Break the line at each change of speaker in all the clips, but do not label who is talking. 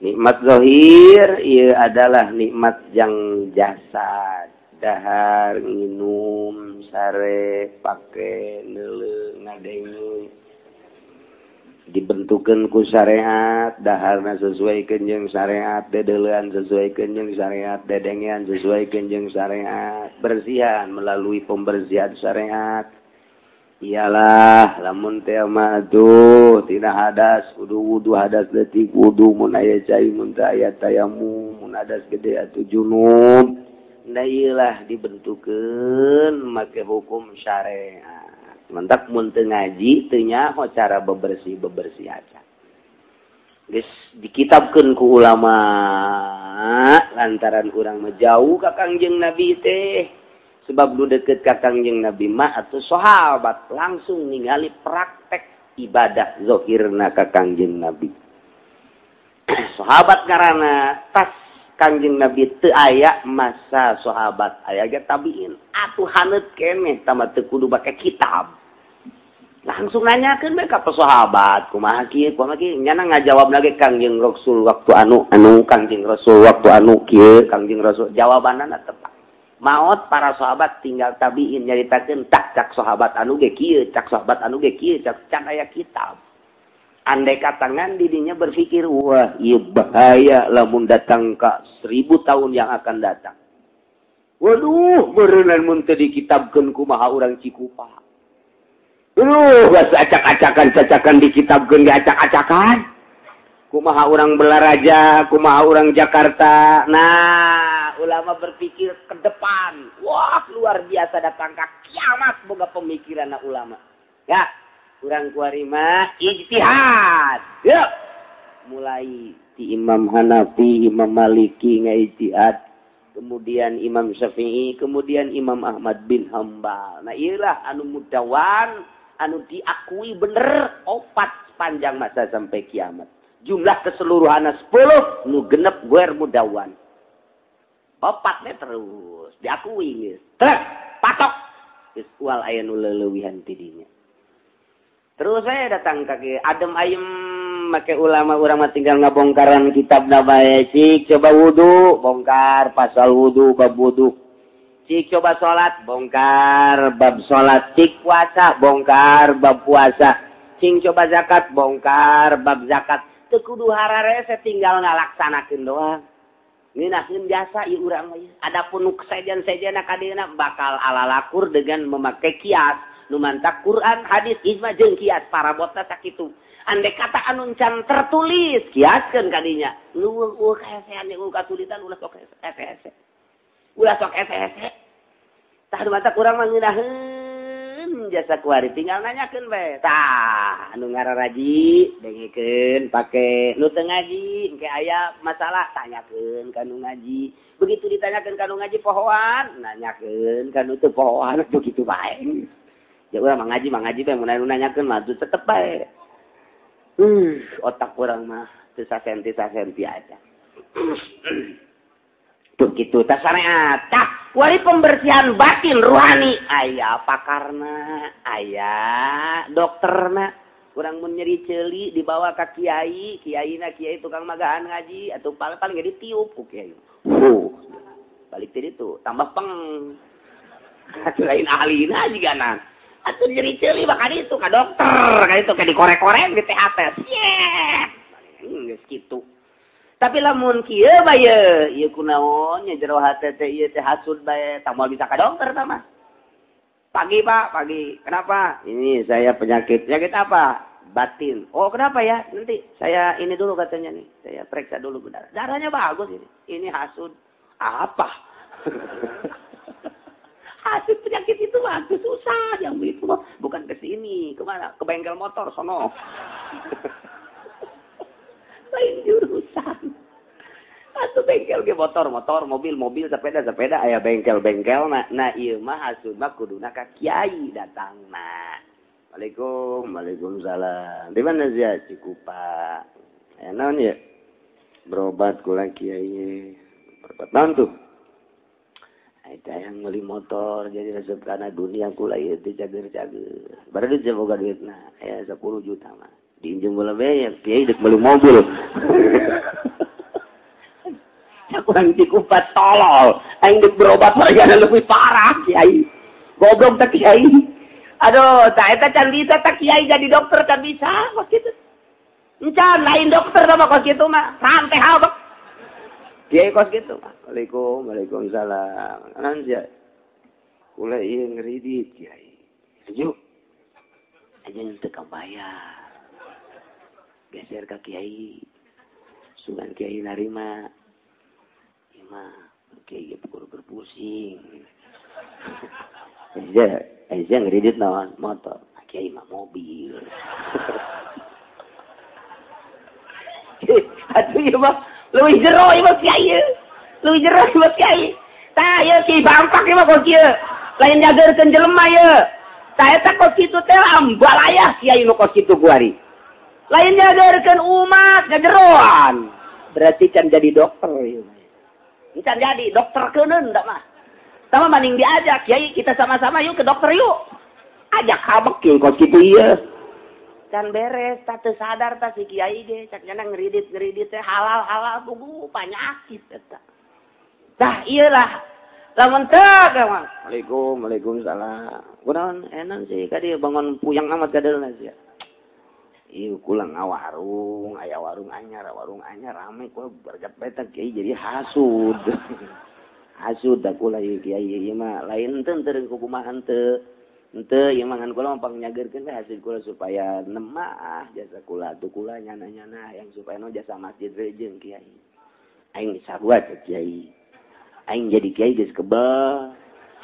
Nikmat zahir ieu adalah nikmat yang jasad, dahar, nginum, sare, pake, neuleu, ngadenge. Dibentukeun ku syariat, daharna sesuaikeun jeung syariat, dedeleuan sesuaikeun jeung syariat, dedengean sesuaikeun jeung syariat, bersihan melalui pembersihan syariat. Iyalah lamun teh mah atuh tina hadas kudu wudu, hadas leutik wudu, mun aya cai, mun teu aya tayamum, mun hadas gede atuh junub. Nah iyalah dibentukeun make hukum syariat. Mantak mun teu ngaji teu nyaho cara bebersih-bebersih aja. Geus dikitabkeun ku ulama lantaran urang mah jauh ka Kangjeng Nabi teh. Sebab nu deket ka Kangjeng Nabi mah atuh sahabat langsung ningali praktek ibadah zahirna ka Kangjeng Nabi. Sahabat ngaranna tas Kangjeng Nabi teu aya masa sahabat aya ge tabiin. Atuh haneut keneh tah mah teu kudu make kitab. Langsung nanyakeun bae ka sahabat, kumaha kieu, kumaha kieu, nyana ngajawab lagi Kangjeng Rasul waktu anu anu, Kangjeng Rasul waktu anu kieu, Kangjeng Rasul jawabanana tepat. Maot para sahabat tinggal tabiin nyaritakeun tak cak sahabat anu ge kieu, cak sahabat anu ge kieu, cak can aya kitab. Andai katangan didinya berpikir, wah ieu bahaya lamun datang ka 1000 tahun yang akan datang. Waduh, beureunan mun teu dikitabkeun kumaha urang Cikupa. Aduh, geus acak-acakan cacakan dikitabkeun ge acak-acakan. Kumaha urang Belaraja, kumaha urang Jakarta. Nah, ulama berpikir ke depan. Wah, luar biasa datang ka kiamat boga pemikiran ulama. Ya, urang kuari mah ijtihad. Yuk. Mulai di Imam Hanafi, Imam Maliki ngaijtihad, kemudian Imam Syafi'i, kemudian Imam Ahmad bin Hambal. Nah, iyalah anu mudawan, anu diakui bener opat sepanjang masa sampai kiamat. Jumlah keseluruhan 10 nu genep guer mudawan. Opatnya terus diakui geus. Trek patok. Geus ual aya nu leulewihan ti dinya. Terus saya datang ka kieu adem ayem make ulama urang mah tinggal ngabongkaran kitabna bae. Cik coba wudu, bongkar pasal wudu, bab wudu. Cik coba salat, bongkar bab salat. Cik puasa, bongkar bab puasa. Cing coba zakat, bongkar bab zakat. Teu kudu hararese tinggal ngalaksanakeun doang. Ngeunaheun jasa ieu urang mah. Adapun nu sejen-sejenna ka dieuna bakal alalakur dengan memakai kias. Nu mantak Quran, hadis, ijma jeung kias parabotna sakitu. Andai kata anu can tertulis kiaskeun ka dinya. Nu eueuh kaesean eueuh kasulitan ulah sok hese-hese. Ulah sok hese-hese. Tah nu mantak urang mah ngeunaheun jasa kuari tinggal nanyakeun bae. Tah anu ngararaji dengekeun pake, nu teu ngaji engke aya masalah tanyakeun ka nu ngaji. Begitu ditanyakeun ka nu ngaji pohoan, nanyakeun ka nu teu pohoan begitu bae. Ya urang mah ngaji bae mun anu nanyakeun mah tetep bae. Otak urang mah teu sasenti-sasenti aja. Begitu tah syariat. Tah wali pembersihan batin ruhani aya pakarna, aya dokterna. Urang mun nyeri ceuli dibawa ka kiai, kiaina kiai tukang magahan ngaji atuh paling ge ditiup ku kiai. Balik ti ditu tambah peng. Atuh lain ahlina jigana. Atuh nyeri ceuli bakal itu ka dokter, ka itu ka dikorek-korek di THT. Yeah. Geus kitu. Tapi lamun kieu bae ieu kunaon nya jero hate teh ieu teh hasud bae, tah moal bisa ka dokter tah mah. Pagi Pak, pagi. Kenapa? Ini saya penyakit. Penyakit apa? Batin. Oh, kenapa ya? Nanti saya ini dulu katanya nih. Saya periksa dulu benar. Darahnya bagus ini. Ini hasud. Apa? Hasud penyakit itu bagus susah yang itu bukan ke sini, kemana? Ke bengkel motor sono. Lain jurusan. Atuh bengkel ge motor, motor, mobil, mobil, sepeda, sepeda aya bengkel-bengkel nah. Nah ieu mah hasud mah kuduna ka kiai datangna. Waalaikum, waalaikumsalam. Di mana sia? Cikupa. Aya naon ya? Berobat kula kiai. Berobat naon tuh? Eta yang meuli motor jadi resep kana dunia kula ieu teh cager-cager. Baru duit boga duitna aya 10 juta mah. Diinjem bola bae kiai dek meuli mobil. Kurang dikupat tolol. Aing geus berobat wargana leuwih parah kiai. Goblok teh kiai. Aduh, tah eta can bisa tah kiai jadi dokter can bisa kos kitu. Encan lain dokter mah kos kitu mah. Santai habek. Kiai kos kitu mah. Waalaikum, waalaikumsalam. Naon sia? Kula ieu ngeridit kiai. Sejuk. Aja teu kabayar. Geser ka kiai. Sugan kiai narima. Ieu mah kiai ge berpusing. Aja ngeridit naon motor. Kiai mah mobil. Atuh ieu mah leuwih jero ieu mah kiai. Leuwih jero ieu mah kiai. Tah ieu kiai bangpak ieu mah kos kieu. Lain nyageurkeun jelema ieu. Tah eta kos kitu teh ambalayah kiai nu kos kitu kuari. Lain nyageurkeun umat ngajeroan. Berarti can jadi dokter ieu. Can jadi dokter keuneun da mah. Sama maning diajak kiai kita sama-sama yuk ke dokter yuk. Ajak habek kieu kos kitu ieu. Can beres tah teu sadar tah si kiai ge cak nyana ngeridit-ngeridit teh halal-halal tunggu panyakit eta. Tah ieu lah. Lamun teu mah. Waalaikum, waalaikumsalam. Kunaon enak sih ka dieu bangun puyang amat ka dieu sia. Ieu kula ngawarung, aya warung anyar rame kula bergat bae teh kiai jadi hasud. Hasud da kula ieu kiai ieu mah lain teu teu kumaha henteu. Henteu ieu mah ngan kula mah pangnyageukeun we hasil kula supaya nemah jasa kula atuh kula nyana-nyana yang supaya nu jasa masjid rejeung kiai. Aing sarua teh kiai. Aing jadi kiai geus kebel.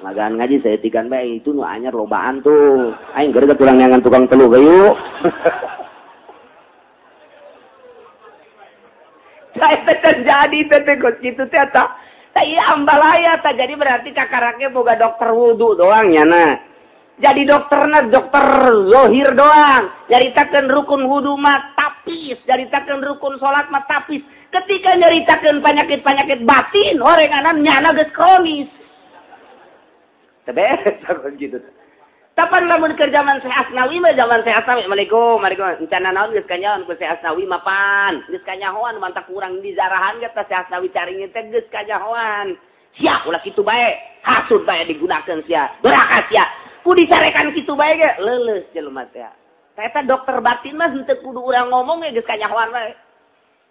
Magaan ngaji saya tikan bae itu nu anyar lobaan tuh. Aing geureuh tulang nyangan tukang telu gayuk. Saya terjadi teh kos kitu teh eta. Tah ieu ambalaya tah jadi berarti kakaraknya boga dokter wudu doang nyana. Jadi dokterna dokter zohir doang. Nyaritakeun rukun wudu mah tapis, nyaritakeun rukun salat mah tapis. Ketika nyaritakeun penyakit-penyakit batin, orenganan nyana geus kronis. Teu beres kos kitu. Kapan lamun keur zaman Syekh Asnawi mah zaman Syekh Asnawi, Assalamualaikum, waalaikumsalam. Encana naon geus kanyahoan ku Syekh Asnawi mapan. Geus kanyahoan mantak kurang dizarahan ge teh Syekh Asnawi caringin teh geus kanyahoan. Sia ulah kitu bae, hasud bae digunakeun sia. Doraka sia. Ku dicarekan kitu bae ge leuleus jelema teh. Eta dokter batin mah henteu kudu urang ngomong ge geus kanyahoan bae.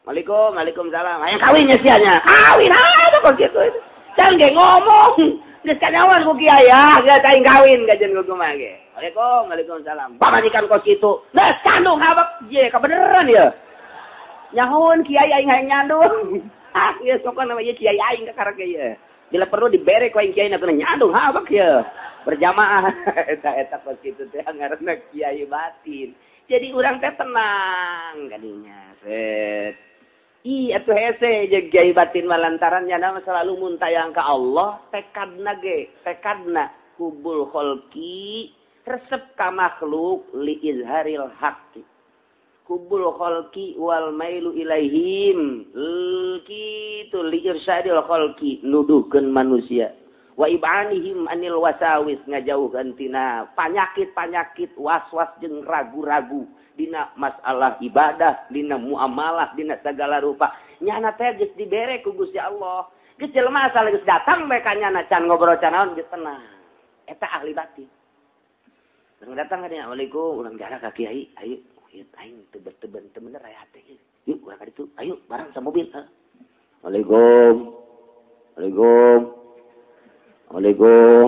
Waalaikum, waalaikumsalam. Hayang kawin nya sia nya. Kawin atuh kos kitu. Can ge ngomong. Geus kanyahoan ku kiai ah, geus aing kawin gajeun ku kumaha ge. Waalaikum, waalaikumsalam. Pamajikan kos kitu. Geus kandung habek ye kabeneran ye. Nyahoun kiai aing hayang nyandung. Ah, geus pokona mah ieu kiai aing kakarek ge ye. Bila perlu dibere ku aing kiai na nyandung habek ye. Berjamaah eta eta kos kitu teh ngaranna kiai batin. Jadi urang teh tenang kadinya. Set. Ih atuh hese jeung kiai batin mah lantaran nyana mah selalu muntayang ka Allah, tekadna ge, tekadna kubul kholqi resep ka makhluk li izharil haqqi. Kubul kholqi wal mailu ilaihim kitu li irsyadil kholqi nuduhkeun manusia. Wa ibanihim anil wasawis ngajauhkeun tina panyakit-panyakit was-was jeung ragu-ragu dina masalah ibadah, dina muamalah, dina segala rupa. Nyana teh geus dibere ku Gusti Allah. Geus jelema asal geus datang bae ka nyana can ngobrol can naon geus tenang. Eta ahli batin. Urang datang ka dieu, Assalamualaikum, urang jarak ka kiai, ayo ieu aing teu teu bener aya hate ieu. Yuk urang ka ditu, ayo bareng sa mobil. Assalamualaikum. Assalamualaikum. Assalamualaikum.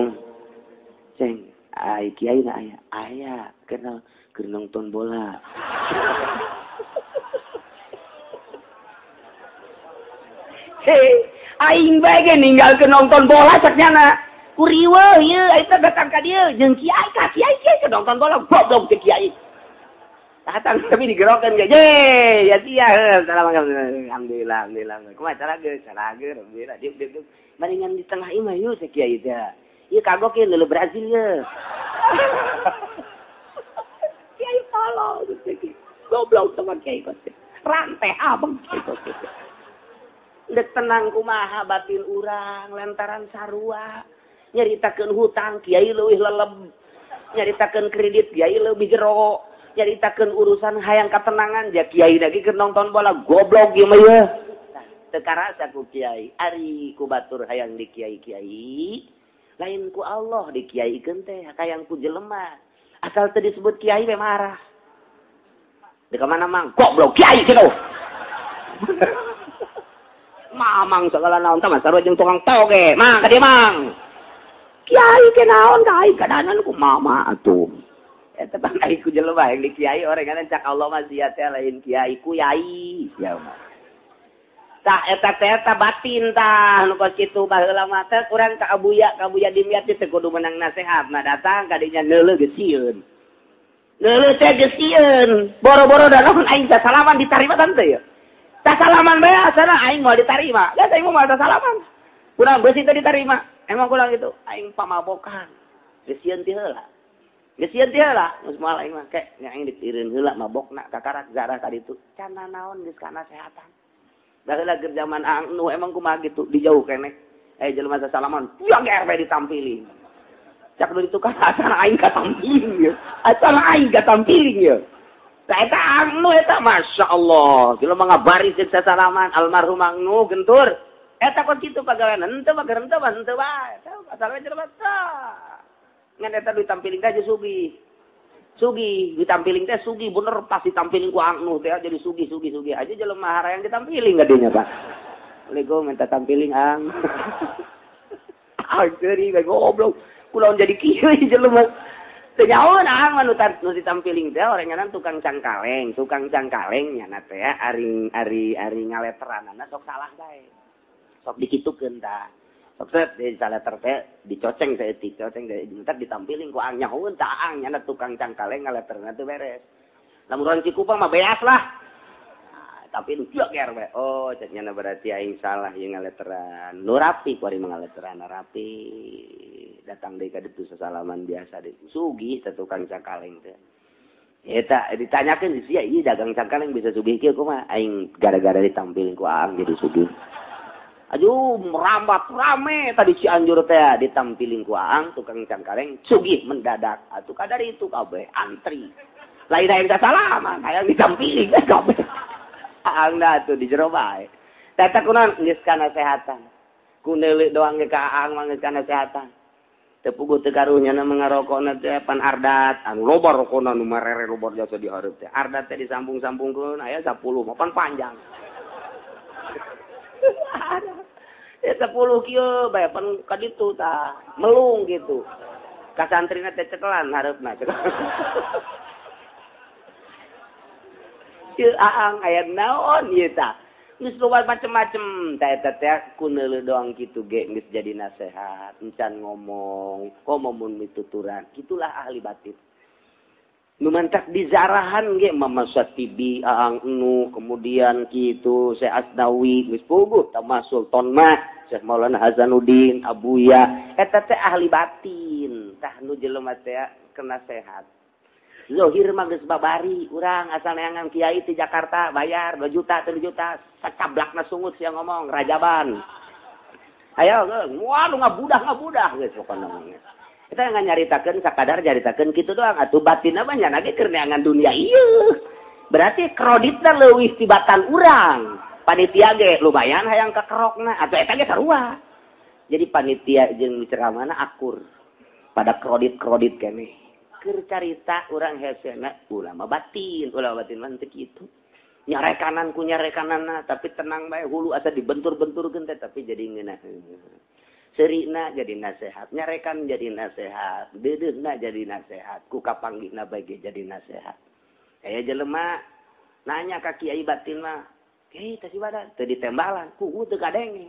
Ceng, ai kiai na aya. Aya, kenal keur nonton bola. Hei, aing bae ge ninggalkeun nonton bola cek nyana. Ku riweuh ieu aing teh datang ka dieu jeung kiai ka kiai kiai keur nonton bola goblok teh kiai. Datang tapi digerokeun ge. Ye, ya sia heuh, alhamdulillah, alhamdulillah. Kumaha cara geus, cara geus, alhamdulillah. Diuk diuk diuk. Maringan di tengah imah yeuh teh kiai teh. Ieu kagok ieu leuleuh Brazil ye. Kiai tolong goblok sama kiai kos. Rantai abang kiai kos. Dek tenang kumaha batin urang lantaran sarua nyaritakeun hutang kiai leuwih leleb, nyaritakeun kredit kiai leuwih jero, nyaritakeun urusan hayang katenangan ja kiai lagi keur nonton bola goblok ieu mah ye. Teu karasa ku kiai. Ari ku batur hayang di kiai-kiai, lain ku Allah di kiaikeun teh hayang ku jelema. Asal teu disebut kiai we marah. Di mana mang? Goblok kiai kitu. Mamang segala naon tah sarua jeung tukang toge. Mang ka dieu mang. Kiai ke naon ka aing kadanan ku mama atuh. Eta bang ai ku jelema yang di kiai orengan cak Allah mah sia teh lain kiai ku yai sia mah. Tah eta teh eta batin tah nu kos kitu baheula mah teh urang ka Abuya Dimyati teh kudu menang nasehat. Nah datang ka dinya neuleuh geus sieun. Neuleuh teh geus sieun. Boro-boro da naon aing salaman ditarima tante ya. Tah salaman bae asana aing moal ditarima. Geus aing moal salaman. Kurang beusi teh ditarima. Emang kurang itu aing pamabokan. Geus sieun ti heula. Geus sieun ti heula, geus moal aing mah ke nya aing ditireun heula mabokna kakarak zarah ka ditu. Can naon geus kana sehatan. Baheula keur zaman anu emang kumaha gitu dijauh keneh. Jelema sasalaman, yang RW ditampiling. Cak nu ditu kan asal aing katampiling ya. Asal aing katampiling ya. Tah eta anu eta masyaallah, jelema ngabaris jeung sasalaman almarhum anu gentur. Eta kok kitu pagawean henteu mah henteu mah henteu bae. Asal we jelema tah. Ngan eta ditampiling teh sugih. Sugih, ditampiling teh sugih bener pas ditampiling ku anu teh jadi sugih sugih sugih aja jelema harayang ditampiling gadinya Pak. Assalamualaikum minta tampiling ang. Ageuri bae goblok. Kunaon jadi kieu jelema. Teu nyahoeun ang mah nu ditampiling teh orenganan tukang cangkaleng nyana teh ari ari ari ngaleteranana sok salah bae. Sok dikitukeun tah. Sok set di saleter teh dicoceng saeutik, coceng entar ditampiling ku ang nyahoeun tah ang nyana tukang cangkaleng ngaleterna teu beres. Lamun urang Cikupang mah beas lah. Nah, tapi nu kieu ger we. Oh, cek nyana berarti aing salah ieu ngaleteran. Nu rapi ku ari mangaleteran rapi. Datang deui ka ditu sasalaman biasa deui. Sugih teh tukang cangkaleng teh. Eta ditanyakeun sia ieu dagang cangkaleng bisa sugih kieu kumaha? Aing gara-gara ditampiling ku aang jadi sugih. Aduh, merambat rame tadi Cianjur teh ditampiling ku aang tukang cangkaleng sugih mendadak. Atuh kadar itu kabeh antri. Lain hayang salaman, hayang ditampiling kabeh. Aang da atuh di jero bae. Tah kunaon geus kana sehatan. Ku neuleuk doang ge ka aang mah geus kana sehatan. Teu puguh teu karunya na ngarokona teh pan ardat, anu loba rokona nu marere loba jasa di hareup teh. Ardat teh disambung-sambungkeun aya 10 mah pan panjang. Ya 10 kieu bae pan ka ditu tah, melung gitu. Ka santrina teh cekelan hareupna. Ieu aang aya naon ieu tah. Geus loba macem-macem tah eta teh ku neuleuh doang kitu ge geus jadi nasehat, encan ngomong, komo mun mituturan. Kitulah ahli batin. Nu mantak dizarahan ge Mama Satibi aang nu kemudian kitu Syekh Asnawi geus puguh tamas Sultan mah Syekh Maulana Hasanuddin Abuya eta teh ahli batin tah nu jelema teh kena sehat. Zohir mah geus babari urang asal neangan kiai ti Jakarta bayar 2 juta 3 juta sacablakna sungut sia ngomong rajaban. Ayo waduh ngabudah geus pokona mah. Kita nggak nyaritakan, sakadar nyaritakan gitu doang. Atuh batin apa nya lagi keur neangan dunia ieu. Berarti kreditna leuwih tibatan urang. Panitia ge lumayan hayang kakerokna atuh eta ge sarua. Jadi panitia jeung ceramahna akur pada kredit-kredit keneh. Keur carita urang hesena ulama batin mah teu kitu. Nyarekanan ku nyarekananna tapi tenang bae hulu asa dibentur-benturkeun teh tapi jadi ngeunaheun. Serina jadi nasehat, nyarekan jadi nasehat, deudeuhna jadi nasehat, ku kapanggihna bae ge jadi nasehat. Aya jelema nanya ka kiai batin mah, "Kiai teh si badan teu ditembalan, ku teu kadenge."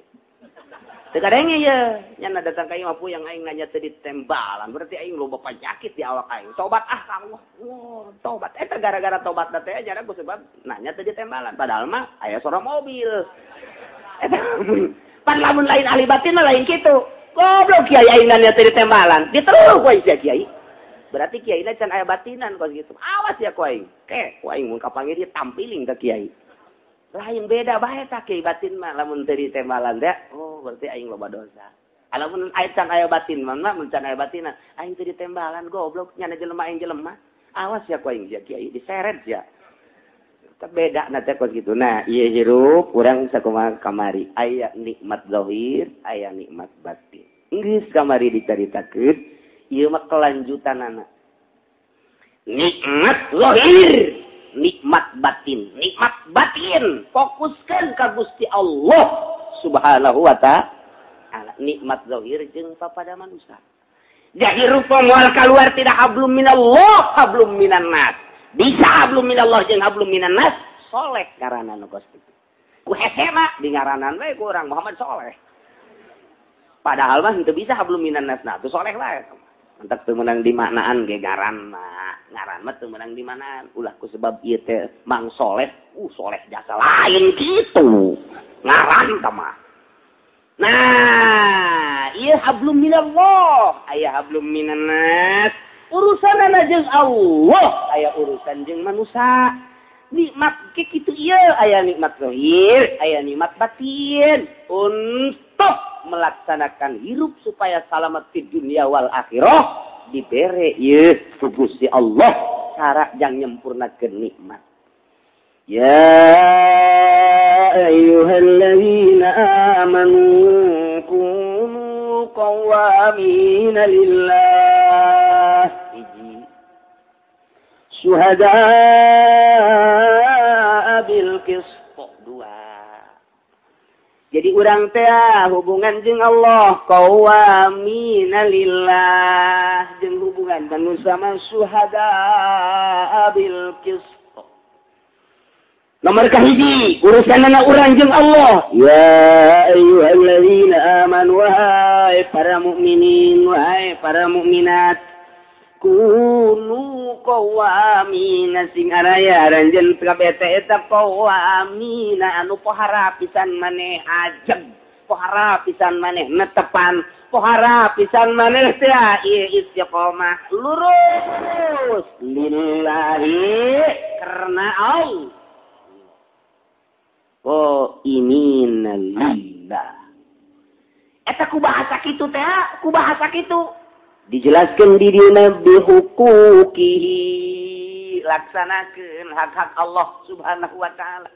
Teu kadenge ye, nya datang ka imah puyang aing nanya teu ditembalan, berarti aing loba penyakit di awak aing. Tobat ah ka Allah. Wah, tobat eta gara-gara tobat teh jara ku sebab nanya teu ditembalan, padahal mah aya sora mobil. Eta pan lamun lain ahli batin mah lain kitu. Goblok kiai aing nanya teu ditembalan, diteluh ku aing sia kiai. Berarti kiai na can aya batinan kos kitu. Awas ya ku aing. Ke ku aing mun kapanggih dia tampiling ka kiai. Lain beda bae tah kiai batin mah lamun teu ditembalan teh, oh berarti aing loba dosa. Lamun aya can aya batin mah mun can aya batinan, aing teu ditembalan goblok nyana jelema aing jelema. Awas ya ku aing sia kiai diseret sia. Beda na teh kos kitu. Nah, ieu hirup urang sakumaha kamari aya nikmat zahir, aya nikmat batin. Geus kamari dicaritakeun, ieu mah kelanjutanana. Nikmat zahir, nikmat batin. Nikmat batin fokuskeun ka Gusti Allah Subhanahu wa ta'ala. Nikmat zahir jeung papada manusia. Jadi rupa moal kaluar tidak hablum minallah, hablum minan nas. Bisa hablum minallah jeung hablum minan nas, soleh ngaranna nu kos kitu. Ku hese mah di ngaranan we ku urang Muhammad Soleh. Padahal mah henteu bisa hablum minan nas, nah teu soleh wae. Mantak teu meunang dimaknaan ge ngaran mah. Ngaran mah teu meunang dimaknaan. Ulah ku sebab ieu teh Mang Soleh, soleh jasa lain kitu. Ngaran tah mah. Nah, ieu hablum minallah, aya hablum minan nas. Urusanana jeung Allah, aya urusan jeung manusia. Nikmat ke kitu ieu, aya nikmat zahir, aya nikmat batin. Untuk melaksanakan hirup supaya selamat di dunia wal akhirah, dibere ieu ku Gusti Allah cara jang nyempurnakeun nikmat. Ya ayyuhalladzina amanu kunu qawwamina lillah syuhada'a bil qist. Dua. Jadi urang teh hubungan jeung Allah qawwamina lillah jeung hubungan manusia mah syuhada'a bil qist. Nomor kahiji urusanana urang jeung Allah. Ya ayyuhalladzina amanu wahai para mukminin wahai para mukminat kunu qawwamina sing araya aranjeun kabeh teh eta qawwamina anu pohara pisan maneh ajeg, pohara pisan maneh netepan, pohara pisan maneh teh ieu istiqomah lurus lillahi karena Allah. Oh imina lillah. Eta ku bahasa kitu teh, ku bahasa kitu dijelaskan di dina bihuquqihi, laksanakeun hak-hak Allah Subhanahu wa taala.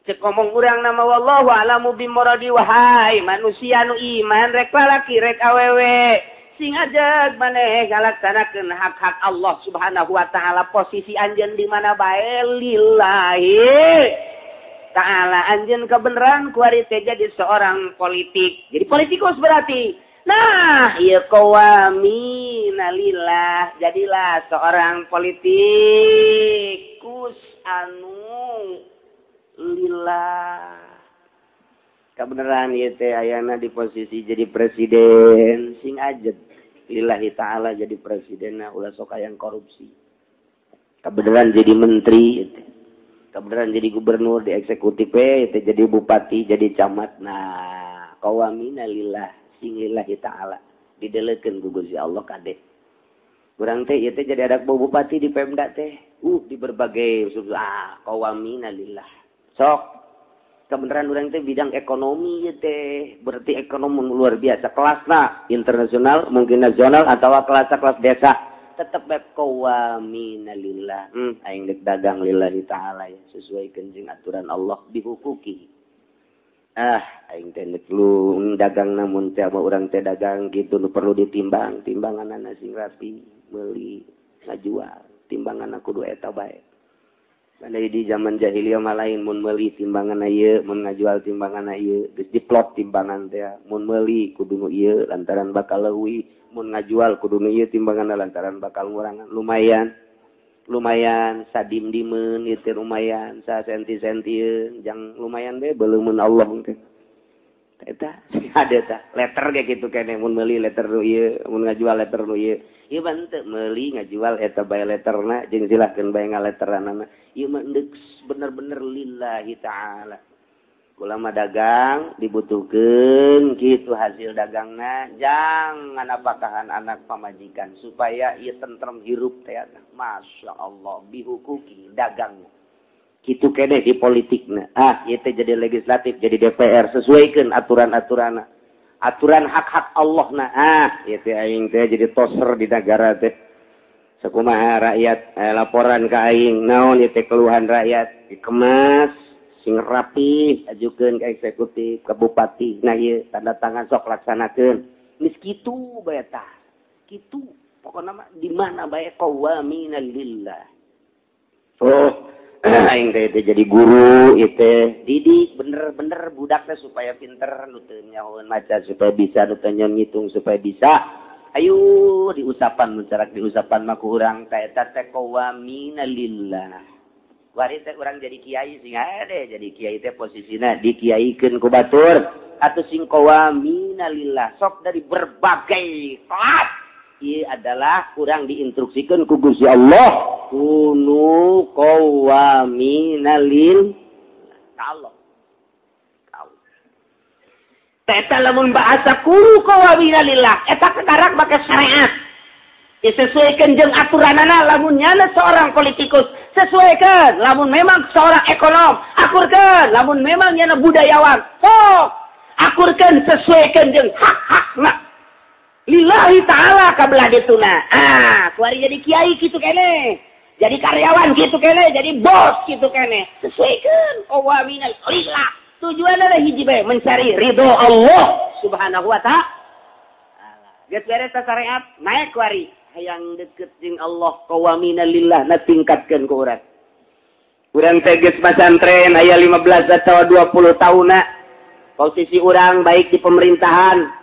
Cek ngomong urang nama wallahu alamu bimuradi wahai manusia nu iman rek lalaki rek awewe sing ajeg maneh ngalaksanakeun hak-hak Allah Subhanahu wa taala posisi anjeun di mana bae lillahi ta'ala. Anjeun kebenaran kuari teh jadi seorang politik. Jadi politikus berarti. Nah, ieu qawamina lillah, jadilah seorang politikus anu lillah. Kebenaran ieu teh ayana di posisi jadi presiden, sing ajeg lillahi ta'ala jadi presidenna ulah sok hayang korupsi. Kebenaran jadi menteri ieu teh. Kebenaran jadi gubernur di eksekutif ieu teh jadi bupati, jadi camat. Nah, qawamina lillah sing lillahi ta'ala didelekeun ku Gusti Allah kade. Urang teh ieu teh jadi adak bupati di Pemda teh. Di berbagai qawamina lillah. Sok kebenaran urang teh bidang ekonomi ieu teh, berarti ekonomi luar biasa kelasna internasional, mungkin nasional atau kelas-kelas desa. Tetep bae qawamina lillah. Aing deuk dagang lillahi ta'ala ya, sesuaikeun jeung aturan Allah dihukuki. Aing teh deuk lu dagang namun teh ama urang teh dagang gitu nu perlu ditimbang, timbanganana sing rapi, meuli, ngajual, timbanganna kudu eta bae. Andai di zaman jahiliyah mah lain mun meuli timbanganna ieu, mun ngajual timbanganna ieu, geus diplot timbangan teh, mun meuli kudu nu ieu lantaran bakal leuwih, mun ngajual kudu nu ieu timbanganna lantaran bakal ngurangan. Lumayan. Lumayan sadim-dimeun ieu teh lumayan, sasenti-sentieun, jang lumayan bae beuleumeun Allah teh. Eta ada tah letter ge kitu keneh mun meuli letter nu ieu, mun ngajual letter nu ieu. Ieu mah henteu meuli ngajual eta bae letterna jeung silahkeun bae ngaletteranana. Ieu mah endek bener-bener lillahi ta'ala. Ulama dagang dibutuhkeun kitu hasil dagangna jangan apakahan anak pamajikan supaya ieu tentrem hirup teh. Masya Allah bihukuki dagangna. Kitu keneh di politikna. Ieu teh jadi legislatif, jadi DPR sesuaikeun aturan-aturanna. Aturan hak-hak Allah na. Ieu teh aing teh jadi toser di negara teh. Sakumaha rakyat laporan ka aing naon ieu teh keluhan rakyat dikemas sing rapi ajukeun ka eksekutif ka bupati nah ieu tanda tangan sok laksanakeun geus kitu bae tah kitu pokona mah di mana bae qawamina lillah. Oh aing teh jadi guru ieu teh didik bener-bener budak teh supaya pinter nu teu nyahoeun maca supaya bisa nu teu ngitung supaya bisa. Ayo diusapan mencarak diusapan mah ku urang teh eta teh qawamina lillah. Wari teh urang jadi kiai sing ade jadi kiai teh posisina dikiaikeun ku batur atuh sing qawamina lillah sok dari berbagai kelas. Ieu adalah urang diinstruksikeun ku Gusti Allah kunu qawamina lillah. Allah. Eta lamun bahasa kunu qawamina lillah eta kekarak make syariat. Disesuaikan jeung aturanana lamun nyana seorang politikus sesuaikan, lamun memang seorang ekonom akurkeun, lamun memang nyana budayawan sok akurkeun sesuaikan jeung hak-hakna. Lillahi ta'ala kabelah dituna. Ah, kuari jadi kiai kitu keneh. Jadi karyawan kitu keneh, jadi bos kitu keneh. Sesuaikan qawamina lillah. Tujuan adalah hiji bae mencari ridho Allah Subhanahu wa ta'ala. Geus beres syariat, naik kuari hayang deket jeung Allah qawamina lillah na tingkatkeun ku urang. Urang teh geus masantren aya 15 atau 20 tahunna. Posisi urang baik di pemerintahan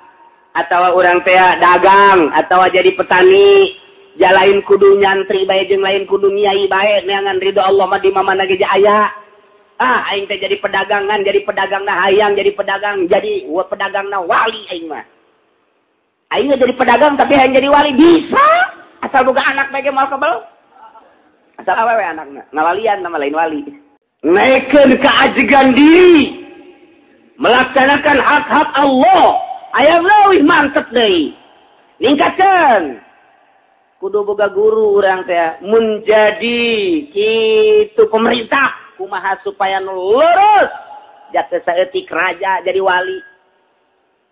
atau urang teh dagang atau jadi petani, jalain kudu nyantri bae jeung lain kudu nyai bae neangan ridho Allah mah di mana ge aya. Ah aing teh jadi pedagangan, jadi pedagangna hayang, jadi pedagang, jadi pedagangna wali aing mah. Aing jadi pedagang tapi hayang jadi wali bisa. Asal boga anak bae ge moal kebel. Asal awewe anakna, ngawalian nama lain wali. Naikeun keajegan diri, melaksanakan hak-hak Allah. Ayam leuwih mantep deui. Ningkatkeun. Kudu boga guru urang teh menjadi kitu pemerintah kumaha supaya nu lurus. Jatuh saeutik raja jadi wali.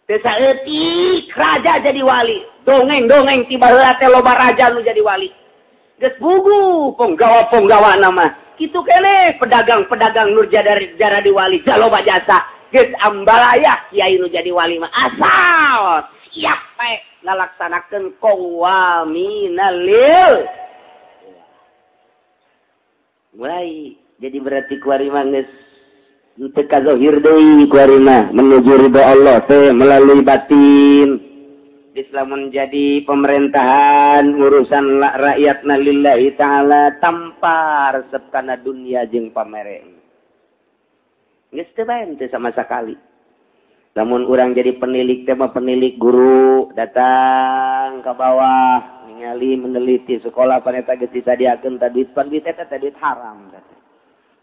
Teu saeutik raja jadi wali. Dongeng-dongeng ti baheula teh loba raja nu jadi wali. Geus bugu penggawa-penggawa nama. Kitu keneh pedagang-pedagang nu jaradi wali jaloba jasa. Geus ambalaya kiai nu jadi wali mah asal siap bae ngalaksanakeun qawamina lil. Mulai jadi berarti kuari mah geus teu kazohir deui kuari mah menuju ridho Allah teh melalui batin. Geus lamun jadi pemerintahan urusan rakyatna lillahi ta'ala tanpa resep kana dunia jeung pamere. Geus teu bae teu sama sekali. Lamun urang jadi penilik teh mah penilik guru datang ke bawah ningali meneliti sekolah paneta geus disadiakeun tah duit pan duit eta teh duit haram teh.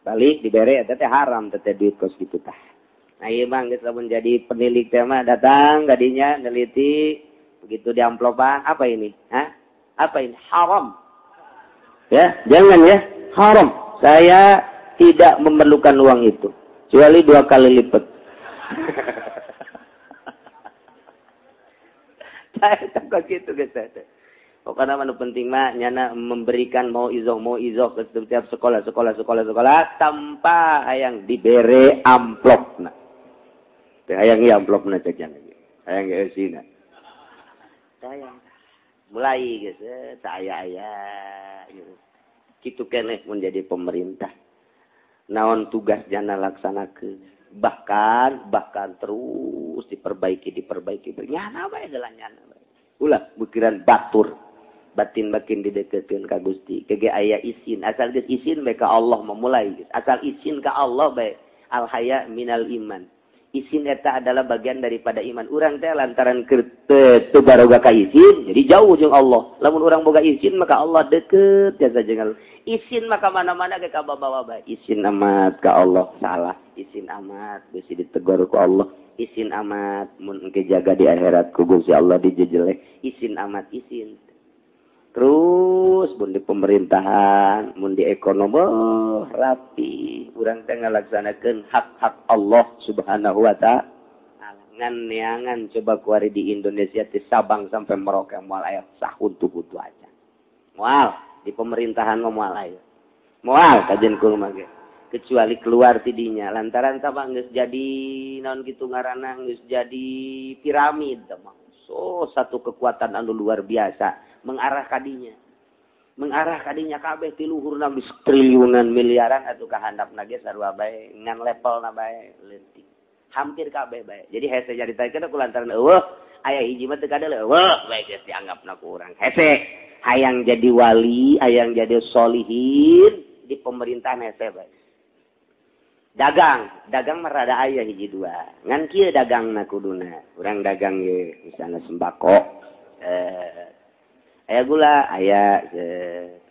Balik dibere eta teh haram teh duit kos kitu tah. Nah ieu mah geus lamun jadi penilik teh mah datang kadinya neliti begitu diamplopan apa ini? Hah? Apa ini? Haram. Ya, jangan ya. Haram. Saya tidak memerlukan uang itu. Kecuali 2 kali lipat. Saya takut gitu guys. Pokoknya mah penting mah nyana memberikan mau izoh ke setiap sekolah tanpa hayang dibere amplopna. Teh hayang ieu amplopna cek yang hayang eusina. Sayang. Mulai guys, saya aya gitu. Kitu keneh mun jadi pemerintah. Naon tugas jana laksanakeun. Bahkan terus diperbaiki nyana bae gelah nyana bae. Ulah bukiran batur. Batin makin dideketkeun ka Gusti. Kege aya isin, asal geus isin bae ka Allah memulai geus. Asal isin ka Allah bae. Al haya minal iman. Isin eta adalah bagian daripada iman. Urang teh lantaran teu baroga ka isin, jadi jauh jeung Allah. Lamun urang boga isin maka Allah deket jasa jeung Allah. Isin maka mana-mana ge ka bawa bae. Isin amat ka Allah salah, isin amat geus ditegor ku Allah. Isin amat mun engke jaga di akhirat ku Gusti Allah dijejeleh. Isin amat isin. Terus mun di pemerintahan, mun di ekonomi oh, rapi. Urang teh ngalaksanakeun hak-hak Allah Subhanahu wa ta'ala. Ngan neangan coba kuari di Indonesia ti Sabang sampai Merauke moal aya sahuntu-huntu aja. Moal di pemerintahan mah moal aya. Moal kajen kumaha ge. Kecuali keluar tidinya lantaran tabang geus jadi naon kitu ngaranna geus jadi piramid mah. So satu kekuatan anu luar biasa mengarah kadinya. Mengarah kadinya kabeh ti luhurna geus triliunan miliaran atuh ka handapna ge sarua bae ngan levelna bae leutik. Hampir kabeh bae. Jadi hese nyaritakeun ku lantaran eueuh aya hiji mah teu kadeuleu eueuh bae geus dianggapna ku urang. Hese hayang jadi wali, hayang jadi solihin di pemerintahan hese bae. Dagang, dagang mah rada aya hiji dua. Ngan kieu dagangna kuduna. Urang dagang ye misalna sembako. Aya gula, aya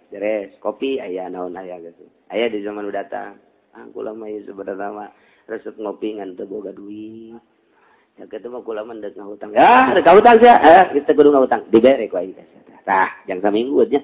beres, kopi, aya naon aya gitu. Aya di zaman udah datang. Ah kula mah ieu sebenarna mah resep ngopi ngan teu boga duit. Ya kitu mah kula mah deuk ngahutang. Ya, deuk ngahutang sia. Kita kudu ngahutang. Dibere ku aing teh. Tah, jang saminggu nya.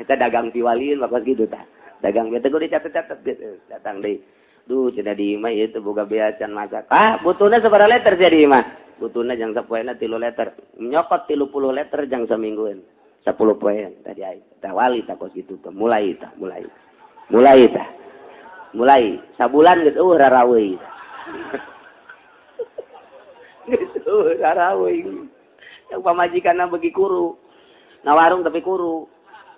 Eta dagang piwalieun mah kos kitu tah. Dagang bete kudu dicatet-catet gitu. Datang deui. Duh, cenah di imah ieu teu boga bea can masak. Ah, butuhna sabaraha liter sia di imah? Butuhna jang sapoena 3 liter. Nyokot 30 liter jang saminggueun. 10 poean tadi aing. Tah wali tah kos kitu teh. Mulai tah, mulai. Mulai tah. Mulai sabulan geus eueuh raraweui. Geus eueuh raraweui. Yang pamajikanna beuki kuru. Ngawarung tapi kuru.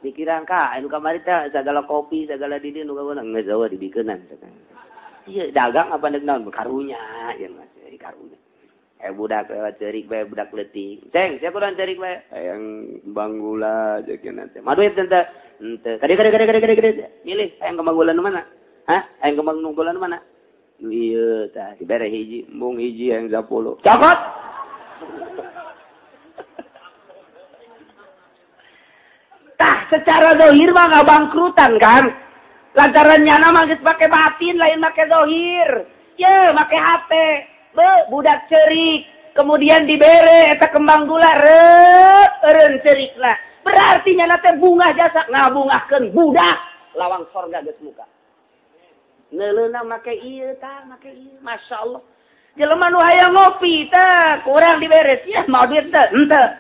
Dikirang ka anu kamari teh sagala kopi sagala di dieu nu kaweunang geus eueuh dibikeunan. Ieu dagang apa deuk naon karunya ieu mah karunya. Budak lewat ceurik bae budak leutik. Ceng, sia kudu ceurik bae. Hayang kembang gula jeung teh. Mah duit teh henteu. Kade kade kade kade kade. Milih hayang kembang gula nu mana? Hah? Hayang kembang nu gula nu mana? Nu ieu tah dibere hiji, embung hiji hayang 10. Cokot. Tah secara zahir mah ngabangkrutan kan. Lantaran nyana mah geus make batin lain make zahir. Ye, make hate. Be, budak cerik, kemudian dibere eta kembang gula reup eureun cerikna. Berarti nyana teh bungah jasa ngabungahkeun budak lawang sorga geus muka. Neuleuna make ieu tah, make ieu. Masyaallah. Jelema nu hayang ngopi tah kurang dibere, sia mau duit teh henteu.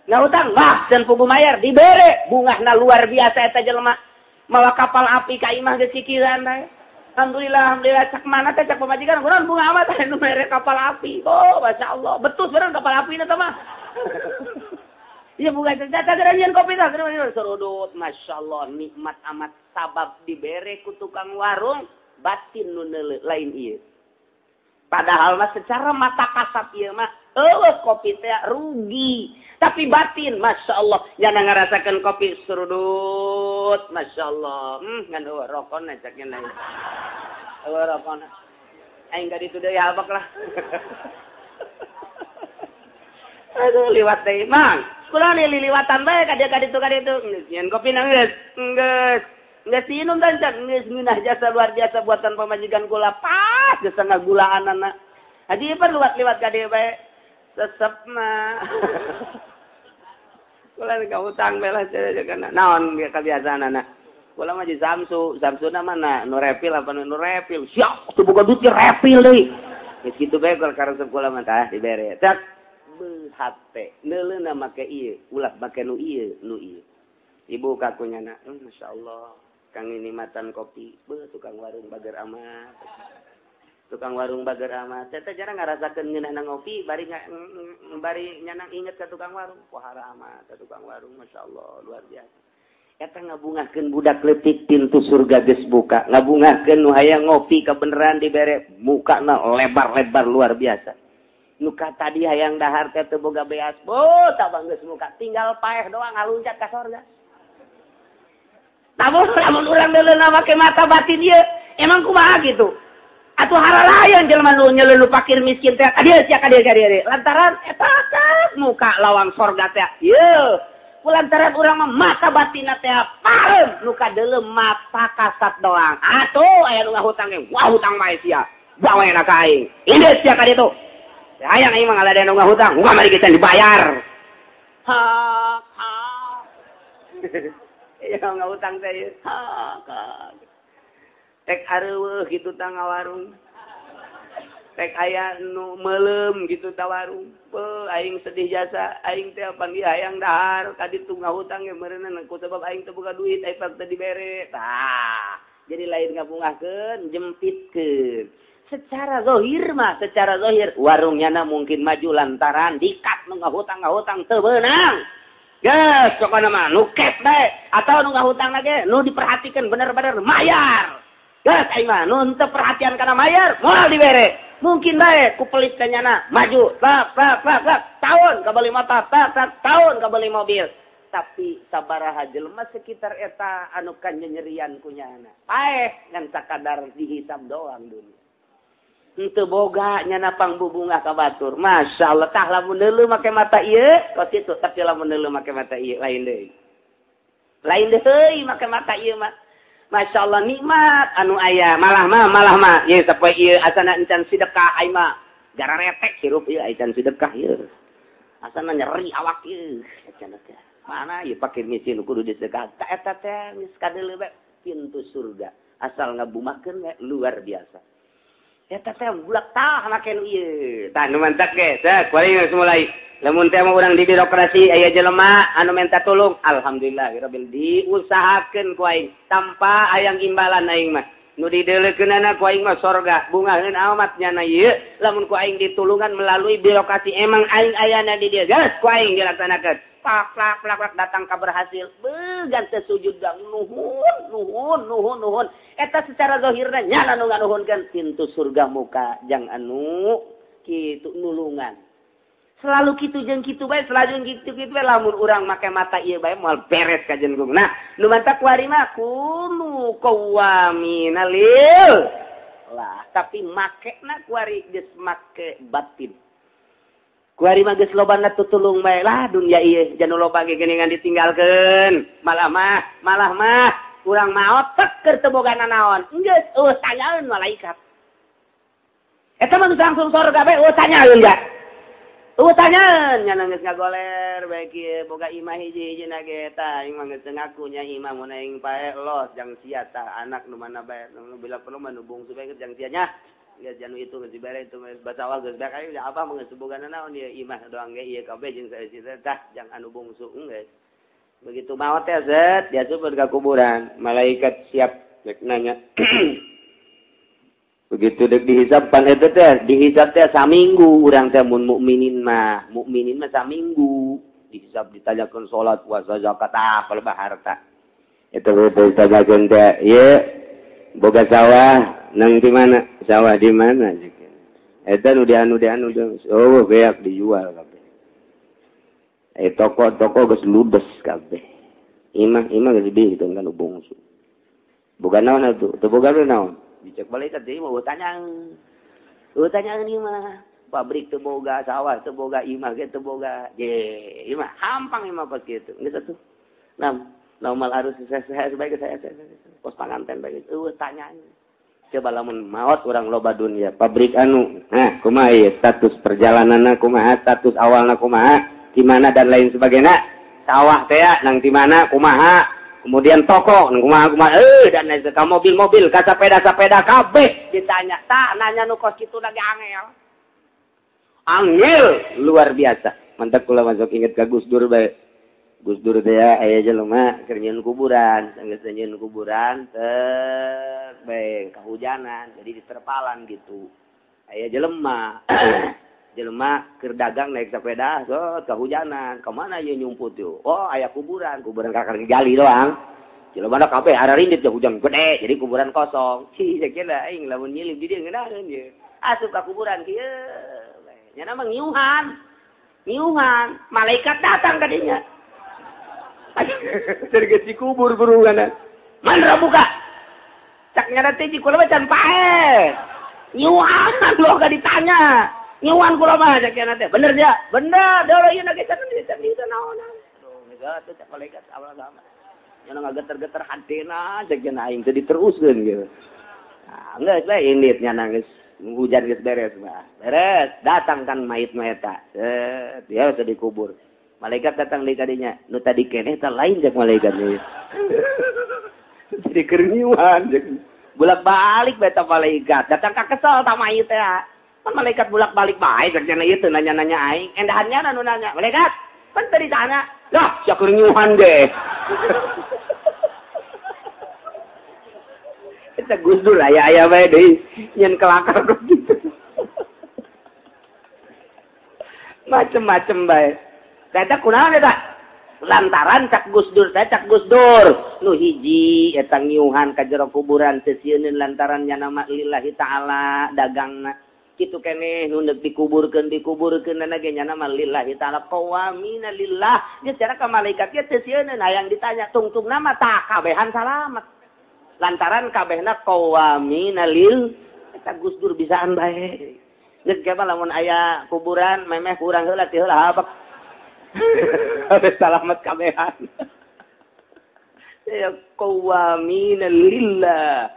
Ngahutang wah dan pugu mayar dibere bungahna luar biasa eta jelema. Mawa kapal api ka imah geus kikiran teh. Alhamdulillah, alhamdulillah cak mana teh cak pamajikan kurang bunga amat teh nu mere kapal api. Oh, masyaallah. Betus bener kapal api na teh mah. Ieu bunga teh teh nyeun kopi teh serudut. Masyaallah nikmat amat sabab dibere ku tukang warung batin nu lain ieu. Padahal mah secara mata kasat ieu mah eueuh kopi teh rugi. Tapi batin Masya Allah nyana ngarasakeun kopi serudut Masya Allah ngan eueuh rokona cak nya eueuh rokona aing ka ditu deui habak lah. Aduh liwat deui mang kula liliwatan bae ka dieu ka ditu ka ditu geus nyeun kopi na geus geus geus diinum dan cak geus ngeunah jasa luar biasa buatan pamajikan kula pas geus ngagulaanana haji ieu liwat-liwat ka dieu bae sesepna. Kula ka utang bae lah kana naon kebiasaanana. Kula mah di Samsu, Samsuna mana nu repil apa nu repil. Siap teu boga duit repil deui. Geus kitu bae karesep kula mah tah dibere. Cak beuh hate neuleuna make ieu, ulah make nu ieu, nu ieu. Ibu kakunyana, masyaallah, kang nikmatan kopi, beuh tukang warung bager amat. Tukang warung bager amat. Teh jarang ngarasakeun ngeunahna ngopi, bari bari nyana inget ka tukang warung. Pohara amat ka tukang warung, masyaallah, luar biasa. Eta ngabungahkeun budak leutik pintu surga geus buka. Ngabungahkeun nu hayang ngopi kabeneran dibere mukana lebar-lebar luar biasa. Nu ka tadi hayang dahar teh teu boga beas, oh tabang geus muka, tinggal paeh doang ngaluncat ka sorga. Lamun lamun urang neuleuna make mata batin ieu, emang kumaha gitu? Atuh haralayan jelema nu nyelulu fakir miskin teh ka dieu sia ka dieu ka dieu. Lantaran eta muka lawang sorga teh. Ieu lantaran urang mah mata batinna teh pareum nu kadeuleu mata kasat doang. Atuh aya nu ngahutang ge, wah hutang mah sia. Bawa enak ka aing. Ini sia ka ditu. Hayang aing mah ngaladean nu ngahutang, wah mari kita dibayar. Ha ha. Ya ngahutang teh ieu. Ha ha. Tek areueuh kitu tah ngawarung. Rek aya nu meuleum gitu ta warung. Beuh aing sedih jasa, aing teh pan ieu hayang dahar ka ditu ngahutang ge meureunna ku sebab aing teu boga duit aing teu dibere. Tah, jadi lain ngabungahkeun, jempitkeun. Secara zahir mah, secara zahir warungnya na mungkin maju lantaran dikat nu ngahutang-ngahutang teu beunang. Geus pokona mah nu cash bae atau nu ngahutang ge nu diperhatikan bener-bener mayar. Geus aing mah nu henteu perhatian kana mayar moal dibere. Mungkin bae ku pelit ka nyana maju plak plak plak plak tahun kabeli motor plak plak tahun kabeli mobil. Tapi sabaraha jelema sekitar eta anu kanyerian ku nyana. Paeh ngan sakadar dihisab doang dunia. Henteu boga nyana pangbubungah ka batur. Masyaallah tah lamun deuleu make mata ieu kos kitu, tapi lamun deuleu make mata ieu lain deui. Lain deui make mata ieu mah. Masya Allah nikmat anu aya malah mah ieu sapoe ieu asana encan sedekah aing mah gararetek hirup ieu encan sedekah ieu asana nyeri awak ieu cenah teh mana ieu pake misi nu kudu disedekah ta eta teh geus kadeuleu bae pintu surga asal ngabumakeun we luar biasa eta teh bulak tah make nu ieu tah nu mantak ge teh kuari geus mulai lamun teh mah urang di birokrasi aya jelema anu minta tulung alhamdulillah rabbil diusahakeun ku aing tanpa hayang imbalan aing mah nu dideulekeunana ku aing mah sorga bungaheun amat nyana ieu lamun ku aing ditulungan melalui birokrasi emang aing ayana di dieu geus ku aing dilaksanakeun plak plak plak plak datang ka berhasil beuh gante sujud gang nuhun nuhun nuhun nuhun eta secara zahirna nyana nu nganuhunkeun pintu surga muka jang anu kitu nulungan. Selalu kitu jeung kitu bae, selalu kitu kitu bae lamun urang make mata ieu bae moal beres ka jeung. Nah, nu mantak kuari mah kunu qawamina lil. Lah, tapi makena kuari geus make batin. Kuari mah geus lobana tutulung bae lah dunia ieu janu loba ge geuningan ditinggalkeun. Malah mah urang maot tek keur teu boga nanaon. Geus eueuh tanyaeun malaikat. Eta mah langsung sorga bae eueuh tanyaeun ga. Eueuh tanyaeun nya geus ngagoler bae kieu boga imah hiji-hijina ge eta aing mah geus ngaku nya imah mun aing pae los jang sia tah anak nu mana bae nu bila perlu mah nu bungsu bae jang sia nya geus janu itu geus dibere itu geus basawah geus bae aing abah mah geus boga nanaon ieu imah doang ge ieu kabeh jeung saeusi tah jang anu bungsu geus begitu maot teh zet diasup ka kuburan malaikat siap rek nanya. Begitu dek dihisab pan eta teh dihisab teh saminggu urang teh mun mukminin mah saminggu dihisab ditanyakeun salat puasa zakat apa lebah harta eta we ditanyakeun teh ieu boga sawah nang di mana sawah di mana eta nu dianu oh beak dijual kabeh toko-toko geus ludes kabeh imah geus dihitung kan bungsu boga naon atuh teu boga naon dicek malaikat deui mah tanya ieu mah pabrik teu boga sawah teu boga imah ge teu boga je imah hampang imah kos kitu geus atuh nam normal harus saya sebagai saya kos panganten bae eueuh tanya coba lamun maot urang loba dunia pabrik anu nah kumaha ieu status perjalananna kumaha status awalna kumaha di mana dan lain sebagainya sawah teh nang di mana kumaha kemudian toko kumaha kumaha dan lain sebagainya mobil-mobil ka sepeda-sepeda kabeh ditanya tah nanya nu kos kitu lagi angel luar biasa mantap kula masuk inget ka Gus Dur bae Gus Dur teh aya jelema keur nyieun kuburan geus nyieun kuburan teh bae kahujanan jadi diterpalan gitu aya jelema jelema keur dagang naik sepeda so kahujanan ka mana ieu nyumput yeuh oh aya kuburan kakar gali doang jelema da kabeh ararindit hujan gede jadi kuburan kosong cih sakieu aing lamun nyilip di dieu ngeunaheun ieu asup ka kuburan kieu nya mah ngiuhan malaikat datang ka dinya tergeus dikubur burungan man rabuka cak nyana teh kula mah can paeh ngiuhan lo ka ditanya ngiuhan kula mah cak nyana teh bener dia bener deui ieu ge can di naonan aduh geus atuh cak malaikat awal sama nyana ngageter-geter hatena cak nyana aing teh diteruskeun gitu nah geus we indit nyana geus hujan geus beres mah beres datang kan mayit mah eta set dia teh dikubur malaikat datang deui ka dinya nu tadi keneh teh lain cak malaikat ieu jadi keur ngiuhan bolak-balik beta malaikat datang ka kesel ta mayit teh. Pan malaikat bolak-balik bae kerjana ieu teu nanya-nanya aing. Endahannya nu nanya, malaikat, pan teu ditanya. Lah, sia keur nyuhan deh. Eta Gus Dur aya-aya bae deui nyen kelakar gitu. Macem-macem bae. Eta kunaon eta? Lantaran cak Gus Dur teh cak Gus Dur nu hiji eta ngiuhan ka jero kuburan teu sieuneun lantaran nya nama lillahi ta'ala dagangna. Kitu keneh nu deuk dikuburkeun ge nya nama lillahi ta'ala qawamina lillah. Geus cara ka malaikat ge teu sieuneun hayang ditanya tungtung nama tah kabehan salamet. Lantaran kabehna qawamina lil eta Gus Dur bisaan bae. Geus ge lamun aya kuburan memeh kurang heula ti heula habak. Habis salamet kabehan. Ya qawamina lillah.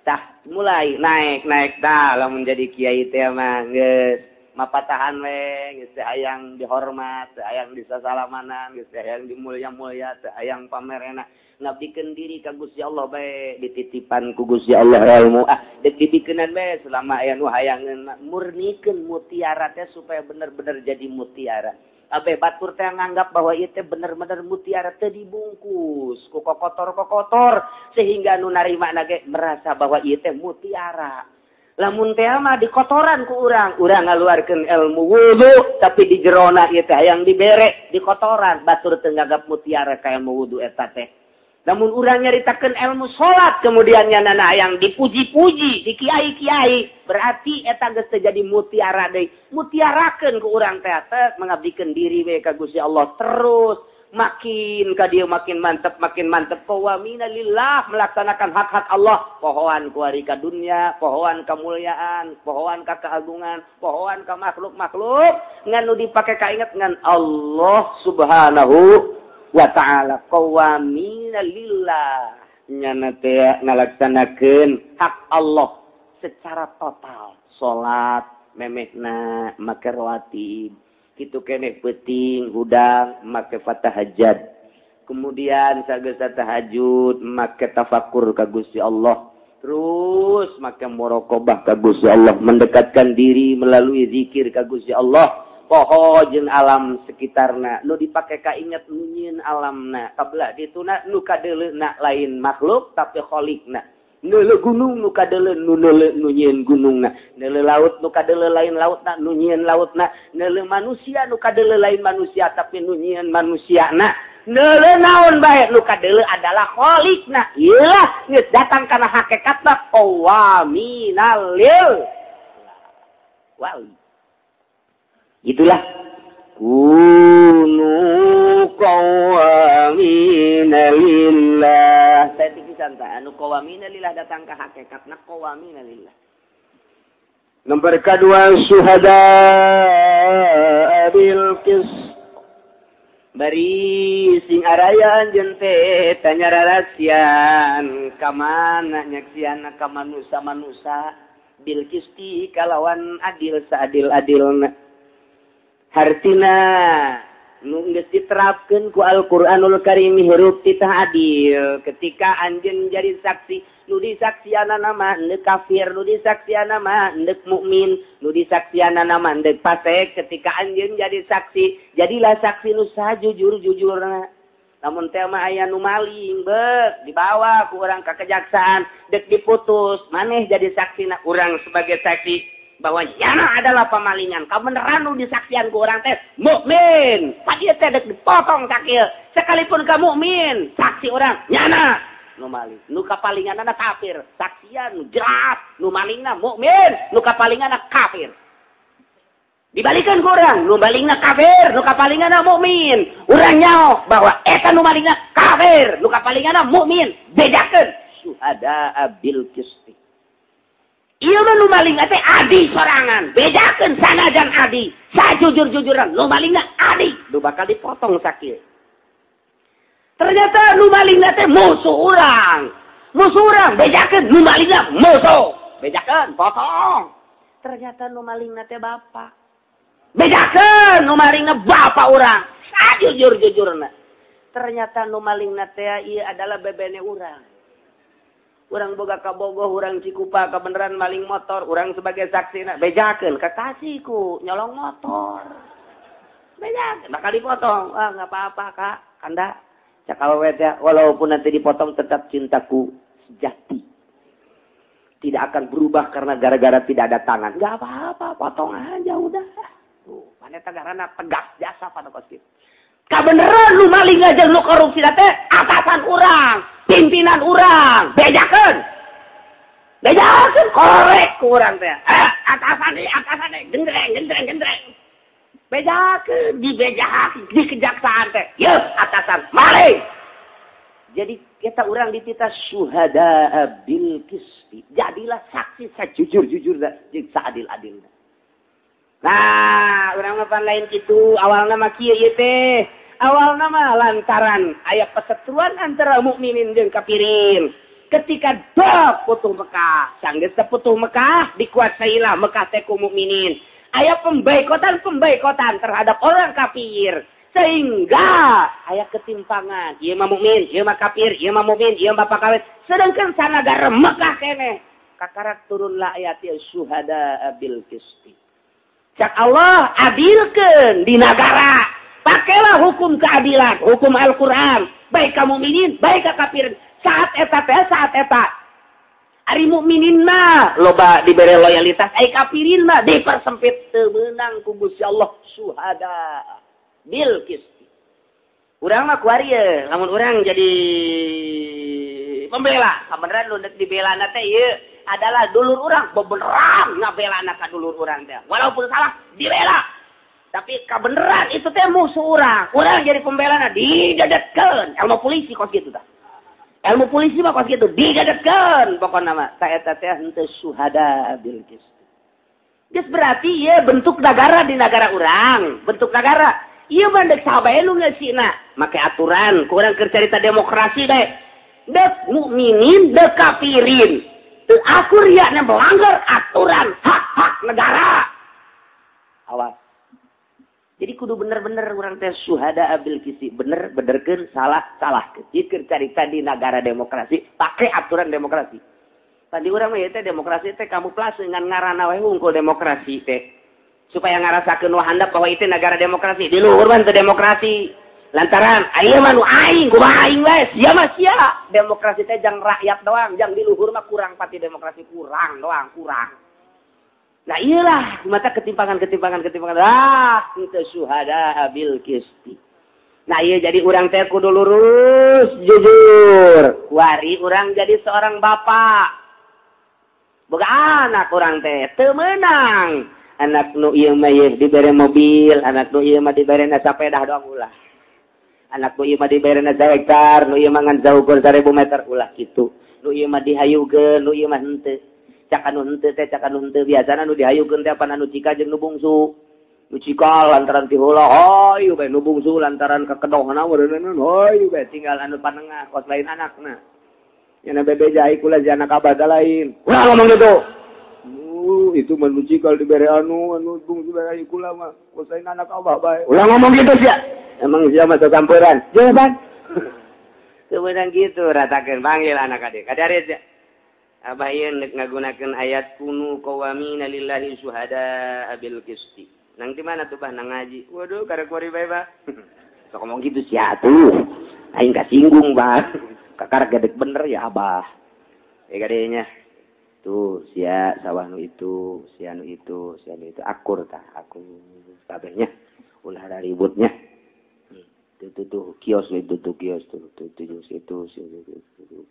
Tah mulai naik dah lamun jadi kiai teh mah geus mapatahan we geus teh hayang dihormat, teh hayang disasalamanan, geus teh hayang dimulya-mulya, teh hayang pamerena. Ngabdikeun diri ka Gusti Allah bae dititipan ku Gusti Allah ilmu. Ah deuk dibikeunan bae selama aya nu hayangeun murnikeun mutiara teh supaya bener-bener jadi mutiara. Abe batur teh nganggap bahwa ieu teh bener-bener mutiara teh dibungkus ku kokotor-kokotor sehingga nu narima ge merasa bahwa ieu teh mutiara. Lamun teh mah dikotoran ku urang, urang ngaluarkeun ilmu wudu tapi di jerona ieu teh hayang dibere dikotoran, batur teu nganggap mutiara ka ilmu wudu eta teh. Namun urang nyaritakeun ilmu salat kemudian nyanana hayang dipuji-puji di kiai-kiai berarti eta geus teu jadi mutiara deui. Mutiarakeun ku urang teh mengabdikeun diri we ka Gusti Allah terus makin ka dieu makin mantep qawamina lillah melaksanakan hak-hak Allah, pohoan ku ari ka dunya, pohoan kemuliaan, pohoan ka keagungan, pohoan ka makhluk-makhluk ngan nu dipake kainget ngan Allah Subhanahu wa ta'ala qawamina lillah nyana teh ngalaksanakeun hak Allah secara total. Salat memehna make rawatib kitu keneh peuting hudang make fatahajud, kemudian sageus tahajud make tafakur ka Gusti Allah, terus make muraqabah ka Gusti Allah, mendekatkan diri melalui zikir ka Gusti Allah. Poho jeung alam sekitarna nu dipake kainget nu nyieun alamna kabelah dituna nu kadeuleuna lain makhluk tapi khaliqna. Neuleuh gunung nu kadeuleu nu neuleuh nu nyieun gunungna, neuleuh laut nu kadeuleu lain lautna nu nyieun lautna, neuleuh manusia nu kadeuleu lain manusia tapi nu nyieun manusiana, neuleuh naon bae nu kadeuleu adalah khaliqna. Ieulah geus datang kana hakikatna qawaminal lil wali. Itulah kunu qawamina lillah. Saya pikisan ta anu qawamina lillah datang ka hakikatna qawamina lillah.
Nomor kedua syuhada bil qis.
Bari sing araya anjeun teh tanya rarasian ka mana nyaksianna ka manusa-manusa bil qisti kalawan adil saadil-adilna. Hartina nu geus diterapkeun ku Al-Qur'anul Karim hirup titah adil ketika anjeun jadi saksi nu disaksianana mah endek kafir, nu disaksianana mah endek mukmin, nu disaksianana mah endek fasik. Ketika anjeun jadi saksi, jadilah saksi nu sajujur-jujurna. Lamun teh mah aya nu maling beuk dibawa ku urang ka kejaksaan dek diputus, maneh jadi saksina urang sebagai saksi bahwa nyana adalah pemalingan. Kabeneran nu disaksian ku urang teh mukmin. Pak ieu teh dek dipotong sakil. Sekalipun ka mukmin, saksi urang nyana nu maling. Nu kapalinganna kafir. Saksian nu jelas nu malingna mukmin, nu kapalinganna kafir. Dibalikeun ku urang, nu malingna kafir, nu kapalinganna mukmin. Urang nyaho bahwa eta nu malingna kafir, nu kapalinganna mukmin. Bedakeun syuhada bil qisti. Ieu mah nu maling teh adi sorangan, bedakeun sanajan adi, sajujur-jujuran nu malingna adi, nu bakal dipotong sakieu. Ternyata nu malingna teh musuh urang. Musuh urang bedakeun nu malingna musuh, bedakeun potong. Ternyata nu malingna teh bapak. Bedakeun nu malingna bapak urang, sajujur-jujurna. Ternyata nu malingna teh ieu adalah bebene urang. Urang boga kabogoh, urang Cikupa kebeneran maling motor, urang sebagai saksina bejakeun kekasihku nyolong motor. Bejakeun bakal dipotong. Ah enggak apa-apa Kak, kanda. Cak awewe teh walaupun nanti dipotong tetap cintaku sejati. Tidak akan berubah karena gara-gara tidak ada tangan. Enggak apa-apa, potong aja udah. Tuh, paneta garana tegas jasa pada kos kitu. Kabeneran lu maling aja lu korupsi teh atasan urang, pimpinan urang, bejakeun. Bejakeun korek ku urang teh. Atasan deui, gendreng gendreng gendreng. Bejakeun dibejakeun di kejaksaan teh. Yeuh, atasan maling. Jadi kita urang dititah syuhada bil qisti. Jadilah saksi sejujur-jujurna jeung seadil-adilna. Nah, urang mah pan lain kitu, awalna mah kieu ieu teh. Awalna mah lantaran aya perseteruan antara mukminin jeung kafirin. Ketika dok putuh Mekah, sanggeus putuh Mekah dikuasailah Mekah teh ku mukminin. Aya pembaikotan-pembaikotan terhadap orang kafir sehingga aya ketimpangan. Ieu mah mukmin, ieu mah kafir, ieu mah mukmin, ieu mah bapak kawin. Sedangkan sanagara Mekah keneh kakarak turunlah ayat syuhada bil qisti. Cak Allah adilkeun di nagara. Pakailah hukum keadilan, hukum Al-Quran. Baik ka mukminin, baik ka kafir. Saat eta teh, saat eta. Ari mukminin mah loba dibere loyalitas, ai kafirin mah dipersempit teu meunang ku Gusti Allah syuhada bil qisti. Urang mah kuari ye, lamun urang jadi pembela, kabeneran nu deuk dibelana teh ieu adalah dulur urang, bebeneran ngabelana ka dulur urang teh. Walaupun salah dibela. Tapi kebenaran itu teh musuh urang. Urang jadi pembelana didedetkeun. Ilmu polisi kos kitu tah. Ilmu polisi mah kos kitu didedetkeun pokona mah. Ta eta teh henteu syuhada bil qisti. Geus berarti ieu bentuk negara di negara urang, bentuk negara. Ieu mah deuk saha bae nu ngeusina, make aturan, ku urang keur carita demokrasi bae. Deuk mukminin, deuk kafirin. Teu akur ya melanggar aturan hak-hak negara. Awas. Jadi kudu bener-bener urang teh syuhada bil qisti, bener benerkeun, salah salahkeun. Ieu keur carita di negara demokrasi, pakai aturan demokrasi. Tadi urang mah ieu teh demokrasi teh kamuflase ngan ngaranna we hungkul demokrasi teh. Supaya ngarasakeun nu handap bahwa itu negara demokrasi. Di luhur mah teu demokrasi. Lantaran aya mah nu aing, kumaha aing we, sia mah sia. Demokrasi teh jang rakyat doang, jang di luhur mah kurang pati demokrasi, kurang doang, kurang. Nah iyalah mata ketimpangan. Ah, itu syuhada bil qisti. Nah iya jadi urang teh kudu lurus, jujur. Kuari urang jadi seorang bapak. Boga anak urang teh teu meunang. Anak nu ieu mah ieu dibere mobil, anak nu ieu mah diberena sapedah doang ulah. Anak nu ieu mah diberena sahektar, nu ieu mah ngan saukur 1000 meter ulah kitu. Nu ieu mah dihayugeun, nu ieu mah henteu. Cak anu henteu teh, cak anu henteu biasana nu dihayukeun teh apan anu cika jeung nu bungsu. Nu cika lantaran ti heula, hayu bae nu bungsu lantaran kakedohna meureunna hayu bae tinggal anu panengah kos lain anakna. Nya bebeja ai kula jeung anak abah lain. Ulah ngomong gitu. Itu mah nu cikal dibere anu anu bungsu bae ai kula mah kos lain anak abah bae. Ulah ngomong gitu sia. Emang sia mah sasamperan. Jawaban. Teu meunang kitu ratakeun panggil anak adik. Kadare sia. Abah ieu nek ngagunakeun ayat kunu qawamina lillahi syuhada bil qisti. Nang di mana tuh bah nang ngaji? Waduh karek kuari bae bah. Sok ngomong gitu sia tuh. Aing kasinggung bah. Kakar gedek bener ya abah. Ya gadenya. Tuh sia sawah nu itu, sia nu itu, sia nu itu akur tah, akur kabehnya. Ulah ributnya. Tuh tuh tuh kios itu tuh kios tuh tuh tuh itu itu.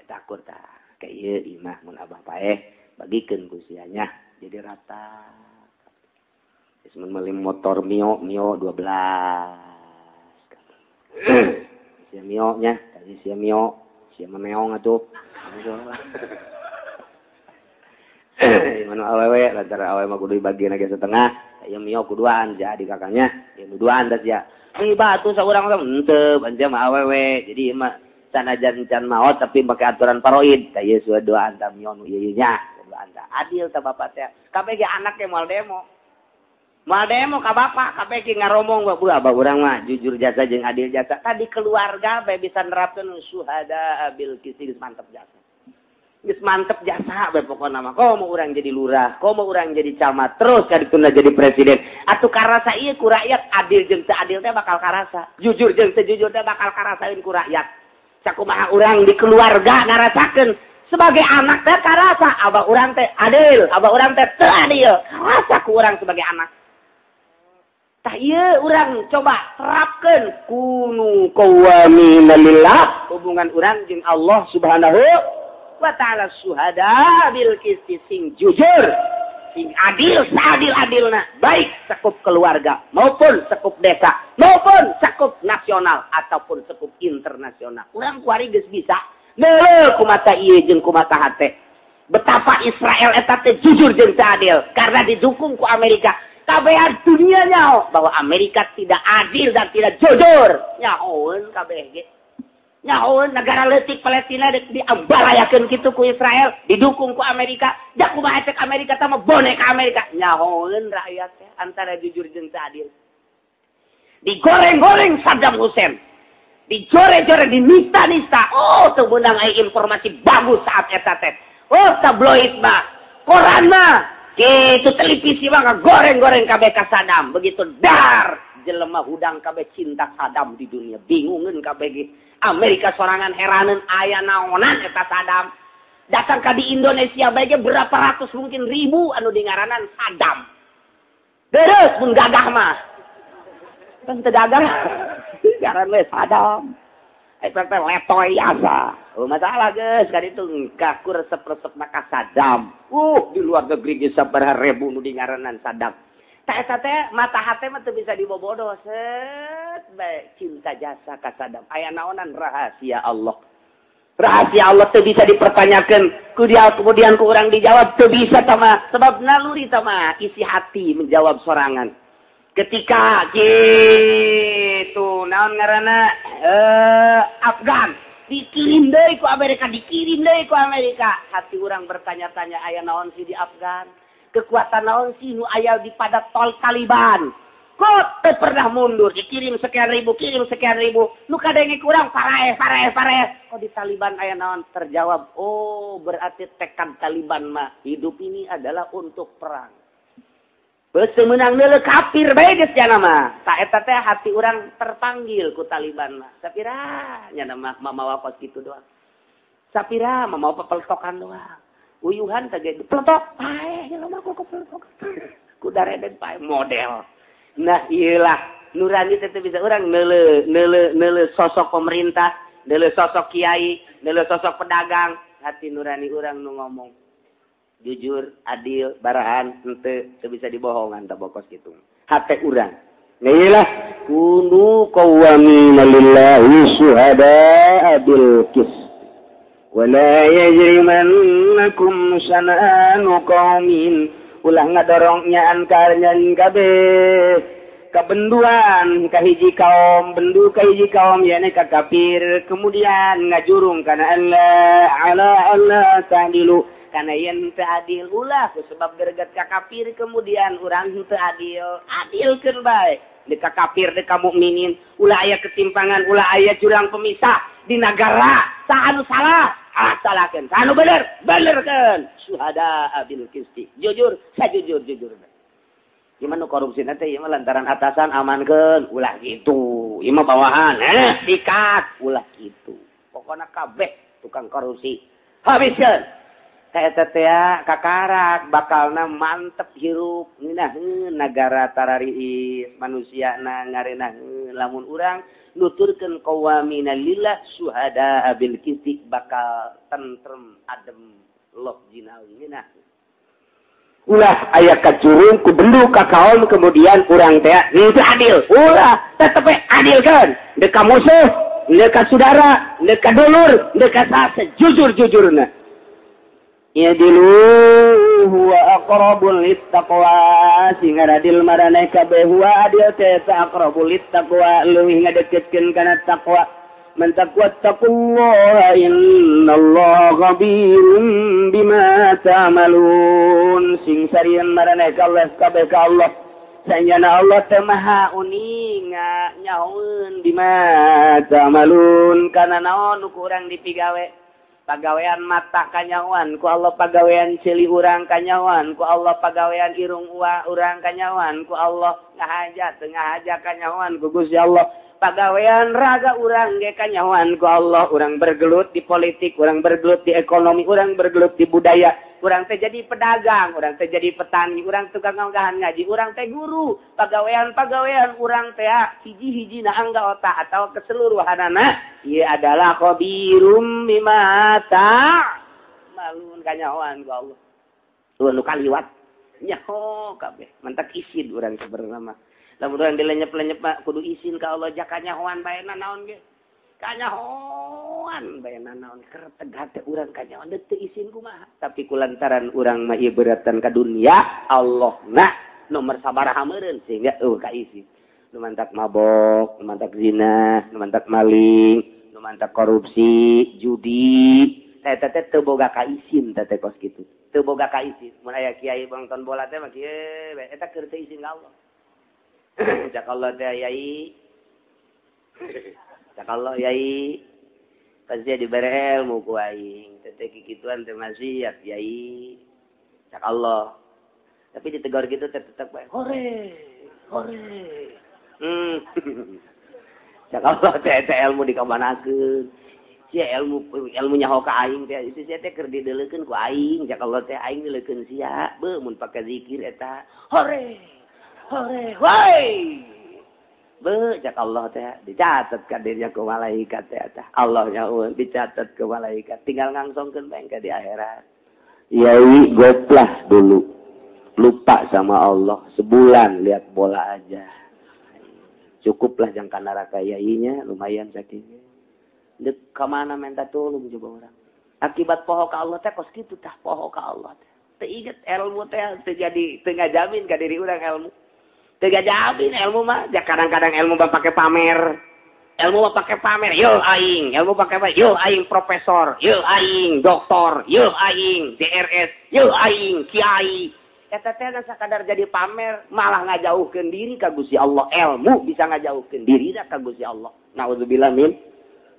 Eta akur tah. Kayak ieu imah mun abah paeh bagikeun ku sianya jadi rata. Geus mun meuli motor Mio Mio 12. Sia Mio nya, tadi sia Mio, sia meong atuh. Mana awewe lantaran awewe mah kudu dibagi lagi setengah, ieu Mio kuduan jadi kakaknya, ieu nu duaan da sia. Ih batu saurang mah henteu, anjir mah awewe. Jadi ieu mah sanajan can maot tapi pakai aturan paroid ka ieu sudah dua anta mio nu ieu nya dua anta adil ta bapak teh kabeh ge anak ge moal demo ka bapak kabeh ge ngaromong bu abah urang mah jujur jasa jeung adil jasa tadi keluarga bae bisa nerapkeun syuhada bil qisti mantep jasa. Geus mantep jasa bae pokona mah. Komo urang jadi lurah, komo urang jadi camat, terus kadituna jadi presiden. Atuh karasa ieu ku rakyat adil jeung teu adil teh bakal karasa. Jujur jeung teu jujur teh bakal karasaeun ku rakyat. Sakumaha urang di keluarga ngarasakeun sebagai anak teh karasa abah urang teh adil, abah urang teh teu adil. Karasa ku urang sebagai anak. Tah ieu urang coba terapkeun kunu qawwamina lillah, hubungan urang jeung Allah Subhanahu wa ta'ala syuhada bil qisti, sing jujur, sing adil, seadil-adilna, baik sekup keluarga maupun sekup desa maupun sekup nasional ataupun sekup internasional. Urang kuari geus bisa neuleuh kumata ieu jeung kumata hate. Betapa Israel eta teh jujur jeung teu adil karena didukung ku Amerika. Kabehan dunia nyaho bahwa Amerika tidak adil dan tidak jujur. Nyahoeun kabeh ge. Nyahoeun negara leutik Palestina diambarayakeun kitu ku Israel, didukung ku Amerika. Da kumaha cek Amerika teh mah boneka Amerika. Nyahoeun rakyat teh antara jujur jeung teu adil. Digoreng-goreng Saddam Hussein. Dijore-jore, dinista-nista. Oh, teu meunang aya informasi bagus saat eta teh. Oh, tabloid mah, koran mah, gitu televisi mah goreng-goreng kabeh ka Saddam. Begitu dar jelema hudang kabeh cinta Saddam di dunia. Bingungeun kabeh ge. Amerika sorangan heraneun aya naonan eta Saddam. Datang ka di Indonesia bae ge berapa ratus mungkin ribu anu dingaranan Saddam. Terus mun gagah mah. Kan teu gagah. Ngaran we Saddam. Eta teh letoy asa. Oh masalah geus ka ditu engkah ku resep-resep maka Saddam. Di luar negeri geus sabaraha ribu nu dingaranan Saddam. Tah eta teh mata hate mah teu bisa dibobodo set bae cinta jasa ka Saddam. Aya naonan rahasia Allah. Rahasia Allah teu bisa dipertanyakeun. Ku dia kemudian ku urang dijawab teu bisa tama sebab naluri tama isi hati menjawab sorangan. Ketika gitu naon ngaranna Afgan dikirim deui ku Amerika, dikirim deui ku Amerika. Hati urang bertanya-tanya aya naon sih di Afgan? Kekuatan naon sih nu aya di pada tol Taliban? Kok teu pernah mundur, dikirim sekian ribu, kirim sekian ribu. Nu kadenge kurang paraeh, paraeh, paraeh. Kok di Taliban aya naon? Terjawab, oh berarti tekad Taliban mah hidup ini adalah untuk perang. Beuseum meunang neuleuh kafir bae geus nya mah. Ta eta teh hati urang terpanggil ku Taliban mah. Sapira nya mah mamawa kos kitu doang. Sapira mamawa pepeltokan doang. Uyuhan teh ge peletok paeh nya mah ku peletok. Ku dareden paeh model. Nah iyalah nurani teh bisa urang neuleuh neuleuh neuleuh sosok pemerintah, neuleuh sosok kiai, neuleuh sosok pedagang, hati nurani urang nu ngomong jujur, adil, barahan, henteu teu bisa dibohongan tah bokos kitu. Hate urang. Nah iyalah kunu qawwamina lillahi syuhada bil qist. Wala yajrimannakum syana'anu qaumin, ulah ngadorong nyaan karnyan kabeh kabenduan ka hiji kaum, bendu ka hiji kaum yane ka kafir, kemudian ngajurung kana Allah ala Allah ta'dilu, kana yen teu adil ulah ku sebab greget ka kafir kemudian urang teu adil, adilkeun bae deka kafir deka mukminin, ulah aya ketimpangan, ulah aya jurang pemisah di nagara. Saha anu salah salahkeun, saha anu bener benerkeun. Syuhada bil qisti, jujur sajujur jujurna. Gimana korupsi nanti ieu mah lantaran atasan amankeun, ulah kitu. Ieu mah bawahan sikat, ulah kitu. Pokona kabeh tukang korupsi habiskeun. Ka eta teh kakarak bakalna mantep hirup ngeunaheun nagara tarariis manusiana ngarenaheun lamun urang nuturkeun qawamina lillah syuhada bil qisti bakal tentrem adem loh jinaung ngeunaheun. Ulah aya kacurung ku bendu ka kaum kemudian urang teh henteu adil, ulah tetep adilkeun deuk ka musuh, deuk ka saudara, deuk ka dulur, deuk ka saha sejujur-jujurna. Yadilu huwa aqrabul littaqwa, sing adil maraneh kabeh huwa adil teh aqrabul littaqwa, leuwih ngadeketkeun kana taqwa. Man taqwa taqullaha innallaha khabirum bima ta'malun, sing sarian maraneh kabeh kabeh ka Allah, sanyana Allah teh maha uninga nyahoeun bima ta'malun kana naon nu ku urang dipigawe. Pagawean mata kanyawan ku Allah, pagawean ceuli urang kanyawan ku Allah, pagawean irung urang kanyawan ku Allah, ngahaja teu ngahaja kanyawan ku Gusti Allah, pagawean raga urang ge kanyawan ku Allah. Urang bergelut di politik, urang bergelut di ekonomi, urang bergelut di budaya, urang teh jadi pedagang, urang teh jadi petani, urang tukang nganggahan ngaji, urang teh guru. Pagawean-pagawean urang teh hiji-hiji na angga otak atau keseluruhanana ieu adalah khabirum bima ta'malun kanyahoan ku Allah. Tuh nu kaliwat nyaho kabeh, mantak isin urang sebenarna mah. Lamun urang dilenyep-lenyep mah kudu isin ka Allah jakanyahoan bae naon ge. Kanyahoan bae naon keur tegat urang kanyahoan teu isin kumaha. Tapi kulantaran urang mah ieu beratan ka dunia, Allah na nomor sabaraha meureun sehingga eueuh ka isin. Nu mantak mabok, nu mantak zina, nu mantak maling, nu mantak korupsi, judi, eta teh teu boga ka isin teh teh kos kitu. Teu boga ka isin. Mun aya kiai nonton bola teh mah kieu bae eta keur teu isin ka Allah. Cak Allah teh yai. Cak Allah yai. Pasti dibere ilmu ku aing. Teh kikituan teh maksiat yai. Cak Allah. Tapi ditegur gitu tetep bae. Hore, hore. Cak Allah teh teh ilmu dikamanakeun. Sia ilmu ilmu nyaho ka aing teh itu sia teh keur dideulekeun ku aing. Cak Allah teh aing dileukeun sia. Beuh mun pake zikir eta. Hore. Hore, woi. Be, cak Allah teh dicatat ka dirinya ku malaikat teh eta. Allah nyaun dicatat ke malaikat. Tinggal ngangsongkeun bae ka di akhirat.
Yai goplah dulu. Lupa sama Allah sebulan lihat bola aja.
Cukuplah jangka neraka yainya lumayan sakitnya. Dek ka mana minta tolong coba orang. Akibat poho ka Allah teh kos kitu tah poho ka Allah teh. Teu inget ilmu teh teu jadi teu ngajamin ka diri urang ilmu. Teu jamin ilmu mah, ja kadang-kadang ilmu mah pake pamer. Ilmu mah pake pamer, yo aing, ilmu pake pamer, yo aing profesor, yo aing doktor, yo aing DRS, yo aing kiai. Eta teh sakadar jadi pamer, malah ngajauhkeun diri ka Gusti Allah. Ilmu bisa ngajauhkeun diri ka Gusti Allah. Nauzubillah min.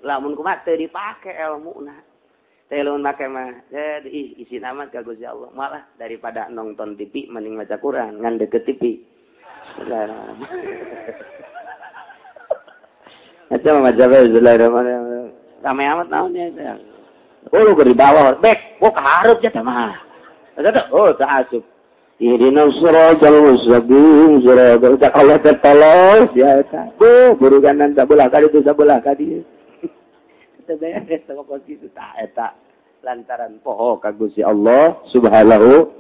Lamun kumaha teu dipake ilmuna. Teh lamun make mah, ih isin amat ka Gusti Allah. Malah daripada nonton TV mending maca Quran ngan deket TV. Bismillahirrahmanirrahim. Rame amat naon ya. Oh lu di bawah, bek, gua kahareup nya teh mah. Oh, teu asup.
Ihdinas siratal mustaqim, siratal Allah tertolong ya eta. Bu, buruganan sabelah ka ditu sabelah ka dieu.
Teu beres teh kos kitu tah eta lantaran
poho ka Gusti Allah Subhanahu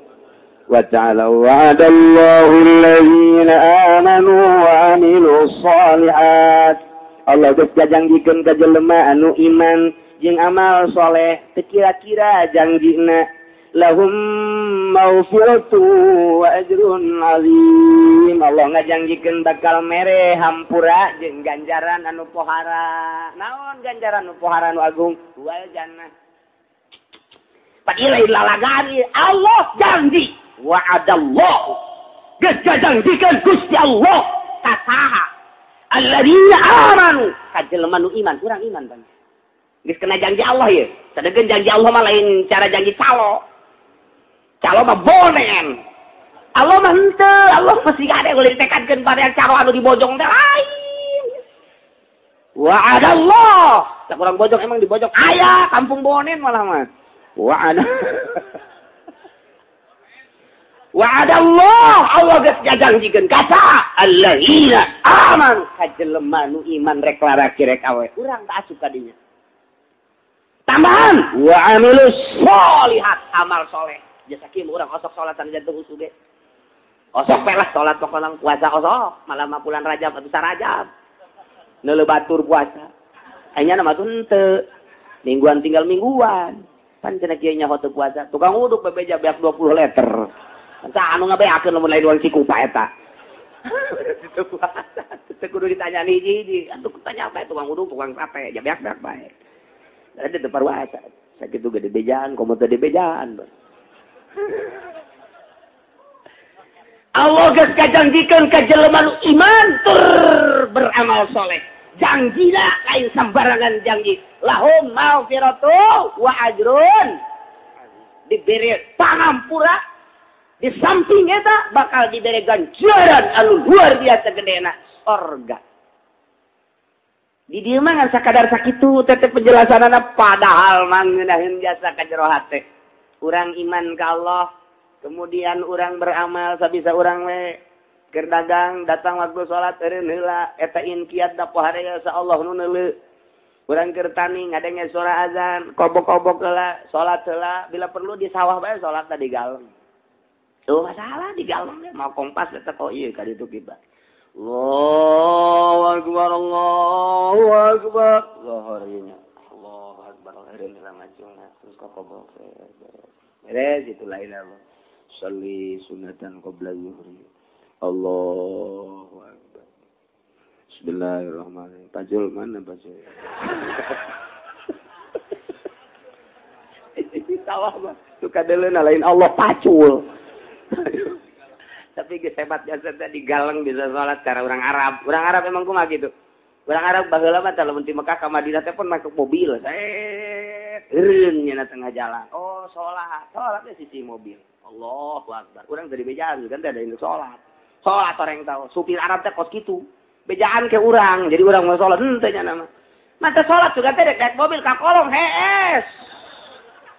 wa ta'ala. Wa'adallahu alladzina amanu wa amilus shalihat.
Allah geus gajangjikeun ka jelema anu iman jeung amal soleh, teu kira-kira jangjina lahum maghfiratu wa ajrun azim. Allah ngajangjikeun bakal mere hampura jeung ganjaran anu pohara. Naon ganjaran anu pohara anu agung? Wal jannah. Padilai lalagani Allah janji wa'adallahu geus gajangjikeun Gusti Allah ka saha alladzina amanu ka jelema nu iman, urang iman bang. Geus kena janji Allah ye. Sadegeun janji Allah mah lain cara janji calo. Calo mah bonen. Allah mah henteu, Allah mesti gade boleh ditekadkeun pada calo anu dibojong teh lain. Wa'adallah. Cak urang bojong emang dibojong aya kampung bonen malah mah. Wa'ada Wa'adallah Allah geus gajangjikeun ka saha alladzina amanu ka jelema nu iman rek laraki rek awe. Urang tak asup ka dinya. Tambahan
wa amilus
sholihat amal soleh. Jasa kieu urang osok salat sanajan teu husu ge. Osok we lah salat pokona puasa osok, malah mah bulan Rajab atuh sarajab. Neuleuh batur puasa. Aya mah henteu. Mingguan tinggal mingguan. Pan cenah kieu nyaho teu puasa. Tukang uduk bebeja beak 20 liter. Tah anu ngabeakeun lamun lain urang Cikupa eta. Teu puasa, teu kudu ditanya hiji-hiji. Atuh tanya bae tukang uduk, tukang sate, ja beak-beak bae. Ada teu parwasa. Sakitu gede bejaan, komo teu dibejaan. Allah geus kajanjikeun ka jelema nu iman tur beramal soleh. Jangjina lain sembarangan janji. Lahum maghfiratu wa ajrun. Diberi pangampura di samping eta bakal diberi ganjaran anu luar biasa gedena sorga. Di dieu mah ngan sakadar sakitu teh penjelasanana padahal mangeunaheun jasa ka jero hate. Urang iman ka Allah, kemudian urang beramal sabisa urang we. Keur dagang datang waktu salat eureun heula eta inkiat da pohare sa Allah nu neuleu. Urang keur tani ngadenge suara azan, kobok-kobok heula, salat heula, bila perlu di sawah bae salatna di galeng. Tuh masalah di galeng ge mau kompas eta kok ieu ka ditu kiba. Allahu akbar, Allahu akbar. Zuhur ieu nya. Allahu akbar eureun heula ngacungna terus kokobok. Beres itu lain Allah. Shalli sunatan qabla zuhri. Allahu akbar. Bismillahirrahmanirrahim. Pajul mana pajul? Sawah mah suka deuleuna lain Allah pacul. Tapi geus hebat jasa teh di galeng bisa salat cara orang Arab. Orang Arab emang kumaha gitu. Orang Arab baheula mah lamun ti Mekah ka Madinah teh pun make mobil. Set eureun nya tengah jalan. Oh, salat. Salat teh sisi mobil. Allahu akbar. Urang tadi bejaan kan teh ada induk salat. Salat orang tahu supir Arab teh kos kitu. Bejaan ke urang, jadi urang mau salat henteu nya nama. Mata salat juga teh naik mobil ka kolong hees.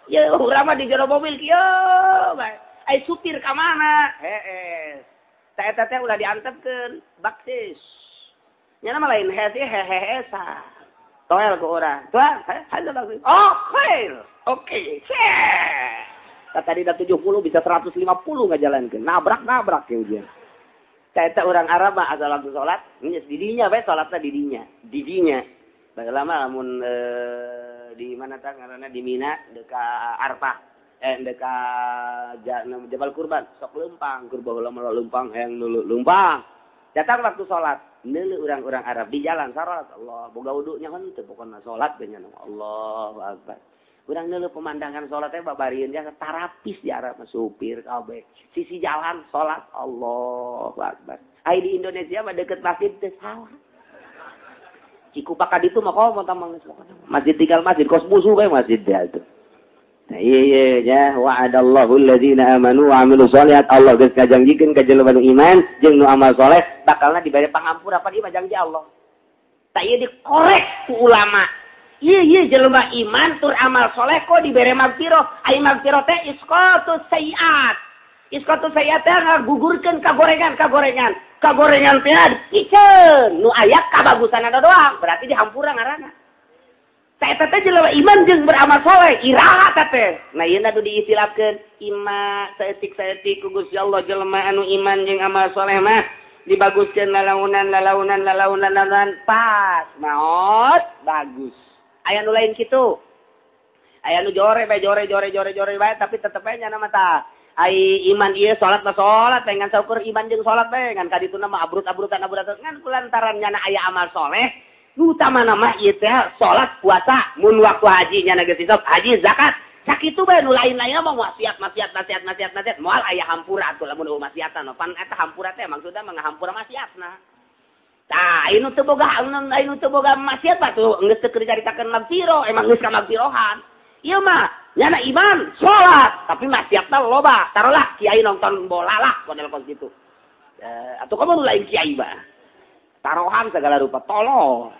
Ye urang mah di jero mobil kieu bae. Ai supir ka mana? Hees. Ta eta teh ulah diantepkeun baksis. Nya nama lain hees ieu heheesa. Toel ku urang. Tuan, haja baksis. Oh, khair. Oke. Tadi dah 70 bisa 150 ngajalankeun. Nabrak-nabrak ya ujian. Eta orang Arab mah asal waktu salat, geus didinya bae salatna didinya. Didinya. Baheula mah lamun di mana tah ngaranna di Mina deka Arfah, deka Jabal Kurban, sok leumpang, keur baheula mah leumpang hayang neuleuh leumpang. Datang waktu salat, neuleuh urang-urang Arab di jalan salat, Allah boga wudu nya henteu pokona salat nya Allahu akbar. Urang neuleuh pemandangan salat teh babarieun jasa tarapis di Arab mah supir kabeh. Sisi jalan salat Allahu akbar. Ai di Indonesia mah deket masjid teh salah. Cikupa ka ditu mah komo tamang geus masjid tinggal masjid kos musuh bae masjid teh atuh. Nah ieu ieu nya wa'adallahu alladzina amanu wa amilus sholihat. Allah geus ngajanjikeun ka jelema nu iman jeung nu amal soleh bakalna dibere pangampura pan ieu mah janji Allah. Tah ieu dikorek ku ulama. Iya iya jelema iman tur amal soleh kok dibere magfirah. Ai magfirah teh isqatus sayiat. Isqatus sayiat teh ngagugurkeun kagorengan kagorengan. Kagorengan teh dipiceun nu aya kabagusanana doang, berarti dihampura ngaranna. Ta eta teh jelema iman jeung beramal soleh, iraha ta teh. Nah ieu atuh diistilahkeun ima saeutik-saeutik ku Gusti Allah jelema anu iman jeung amal soleh mah dibaguskeun lalaunan lalaunan lalaunan lalaunan pas maot bagus. Aya nu lain kitu. Aya nu jore bae jore jore jore jore bae tapi tetep bae nya mah tah. Ai iman ieu salat mah salat bae ngan saukur iman jeung salat bae ngan ka dituna mah abrut-abrutan abrutan ngan kulantaran nyana aya amal soleh. Nu utamana mah ieu teh salat puasa mun waktu haji nyana geus hisab haji zakat. Sakitu bae nu lain-lainna mah maksiat maksiat maksiat maksiat maksiat moal aya hampura atuh lamun eueuh maksiatan pan eta hampura teh maksudna mah ngahampura maksiatna. Tah, anu teu boga anu teu boga maksiat mah tuh geus teu caritakeun magfirah, emang geus ka magfirohan. Ieu mah nyana iman, salat, tapi maksiatna loba. Tarolah kiai nonton bola lah model kos kitu. Atuh komo nu lain kiai mah. Tarohan segala rupa tolol.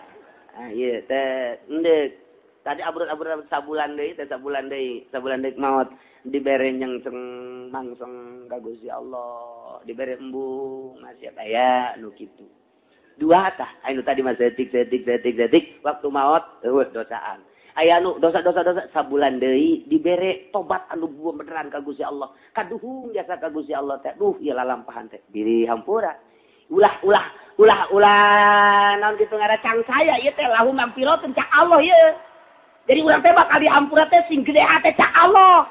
Ah ieu teh endek. Tadi abrut-abrut sabulan deui teh sabulan deui, sabulan deui maot dibere nyengseng mangseng ka Gusti Allah, dibere embung maksiat aya nu kitu. Dua tah anu tadi mah setik setik setik setik waktu maot eueuh dosaan. Aya anu dosa dosa dosa sabulan deui dibere tobat anu beneran ka Gusti Allah. Kaduhung jasa ka Gusti Allah teh. Duh ieu lalampahan teh diri hampura. Ulah ulah ulah ulah naon kitu ngaran cangcaya ieu teh lahu magfiratun cak Allah ieu. Jadi urang teh bakal dihampura teh sing gede hate cak Allah.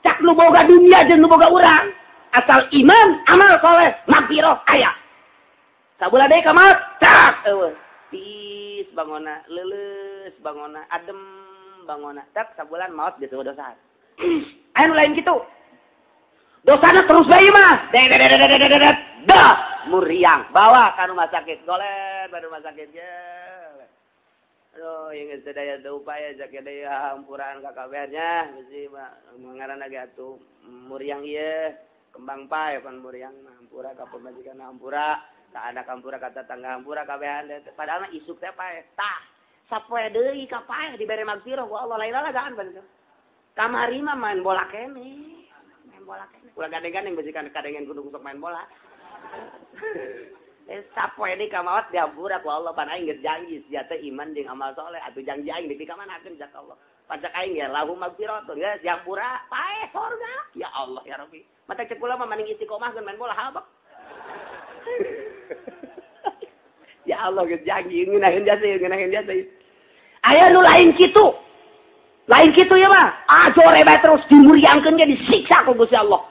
Cak nu boga dunia jeung nu boga urang. Asal iman amal soleh magfirah aya. Sabulan deui ka maot, cak eueuh. Tiis bangona, leuleus bangona, adem bangona. Cak sabulan maot geus eueuh dosa. Aya nu lain kitu. Dosana terus bae mah. Dah muriang bawa ka rumah sakit. Goler ba rumah sakit. Aduh, yang geus teu daya teu upaya cak deui hampuraan ka kabehannya bisi ngaranna ge atuh muriang ieu kembang pae pan muriang mah hampura ka pamajikan hampura ka anak hampura ka tetangga hampura kabehan padahal mah isuk teh pae tah sapoe deui ka pae dibere magfirah ku Allah lain lalagaan pan kamari mah main bola keneh main bola keneh ulah gandeng-gandeng bisi kadengen kudu sok main bola. Sapoe deui ka maot dihampura ku Allah pan aing geus janji sia teh iman jeung amal soleh atuh janji aing dipikamanakeun cak Allah pacak aing ya lahu magfiratun geus dihampura pae sorga ya Allah ya Rabbi mata cek kula mah maning istiqomah geun main bola habak. Ya Allah geus janji ngeunaheun jasa ngeunaheun jasa aya nu lain kitu lain kitu ya mah ajore bae terus dimuriangkeun ge disiksa ku Gusti Allah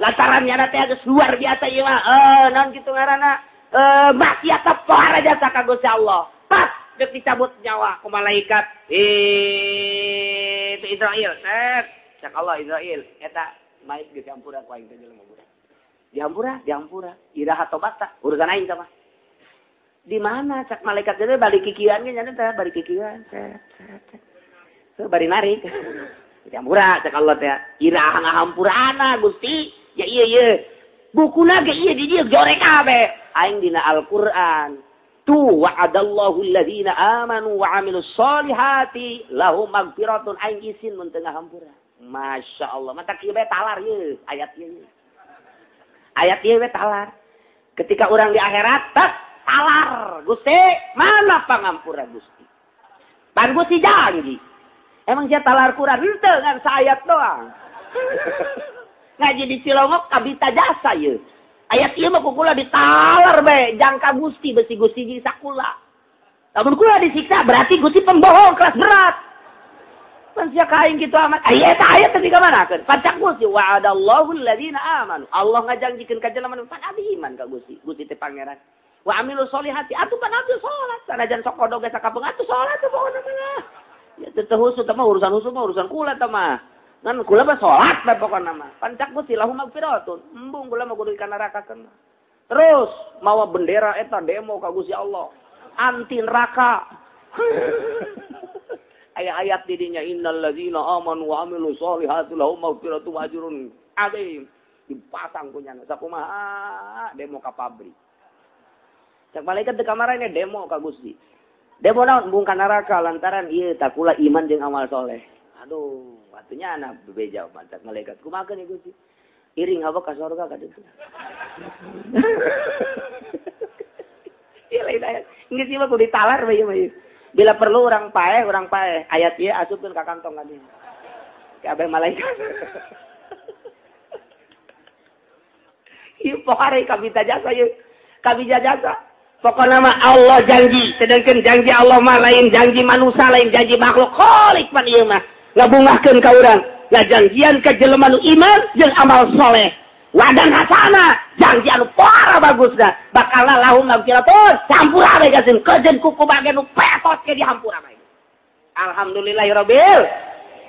lantaran nyana teh geus luar biasa ieu mah naon kitu ngaranna maksiat pohara jasa ka Gusti Allah. Pas deuk dicabut nyawa ku malaikat. Itu Israil. Set. Cak Allah Israil eta mait geus dihampura ku aing teh jelema budak. Dihampura, dihampura. Iraha tobat tah urusan aing tah mah. Di mana cak malaikat teh balik kikieuan ge nya teh balik kikieuan. Set set. Teu bari narik. Dihampura cak Allah teh. Iraha ngahampurana Gusti. Ya ieu ieu. Bukuna ge ieu di dieu jorek kabeh. Aing dina Al-Qur'an tu wa'adallahu alladzina amanu wa 'amilus solihati lahum magfiratun aing isin mun teu ngahampura. Masya Allah mata kieu bae talar ieu ayat ieu. Ayat ieu bae talar. Ketika urang di akhirat tas talar Gusti mana pangampura Gusti. Pan Gusti janji. Emang sia talar Quran henteu ngan saayat doang. Ngaji di Cilongok kabita jasa ieu. Ayat ieu mah ku kula ditalar bae jangka Gusti besi Gusti di sakula. Lamun kula disiksa berarti Gusti pembohong kelas berat. Pan sia ka aing kitu amat. Aya eta ayat teh dikamanakeun? Pacak Gusti wa'adallahu alladzina amanu. Allah ngajanjikeun ka jelema nu pan abdi iman ka Gusti. Gusti teh pangeran. Wa amilus solihati atuh pan abdi salat. Sanajan sok kodog ge sakapeung atuh salat teh pokona mah. Ya teu husuk teh mah urusan husuk mah urusan kula teh mah. Ngan kula mah salat bae pokona mah. Pancak Gusti lahum magfiratun. Embung kula mah kudu ka nerakakeun. Terus mawa bendera eta demo ka Gusti Allah. Anti neraka. Ayat-ayat di dinya innal ladzina amanu wa amilus solihati lahum magfiratun wa ajrun adzim. Dipasang kunyana sakumaha demo ka pabrik. Cak malaikat teu kamarana demo ka Gusti. Demo naon embung ka neraka lantaran ieu tak kula iman jeung amal soleh. Aduh, atunya anak bebeja mantap malaikat. Kumaha ya Gusti? Iring hawa ka sorga ka ditu. Ieu lain ayat. Geus ieu mah kudu ditalar bae ieu mah. Bila perlu urang paeh, urang paeh. Ayat ieu asupkeun ka kantong ka dieu. Kabeh malaikat. Ieu pohare kabita jasa ieu. Kabita jasa. Pokokna mah Allah janji, sedangkan janji Allah mah lain janji manusia, lain janji makhluk. Khalik pan ieu mah. Ngabungahkeun ka urang, ngajanjian ka jelema nu iman jeung amal soleh. Wadan hasana, janji anu para bagusna, bakal lahum magfiratun, campura bae gasin kejeun kuku bagian nu petot ke dihampura bae. Alhamdulillahirabbil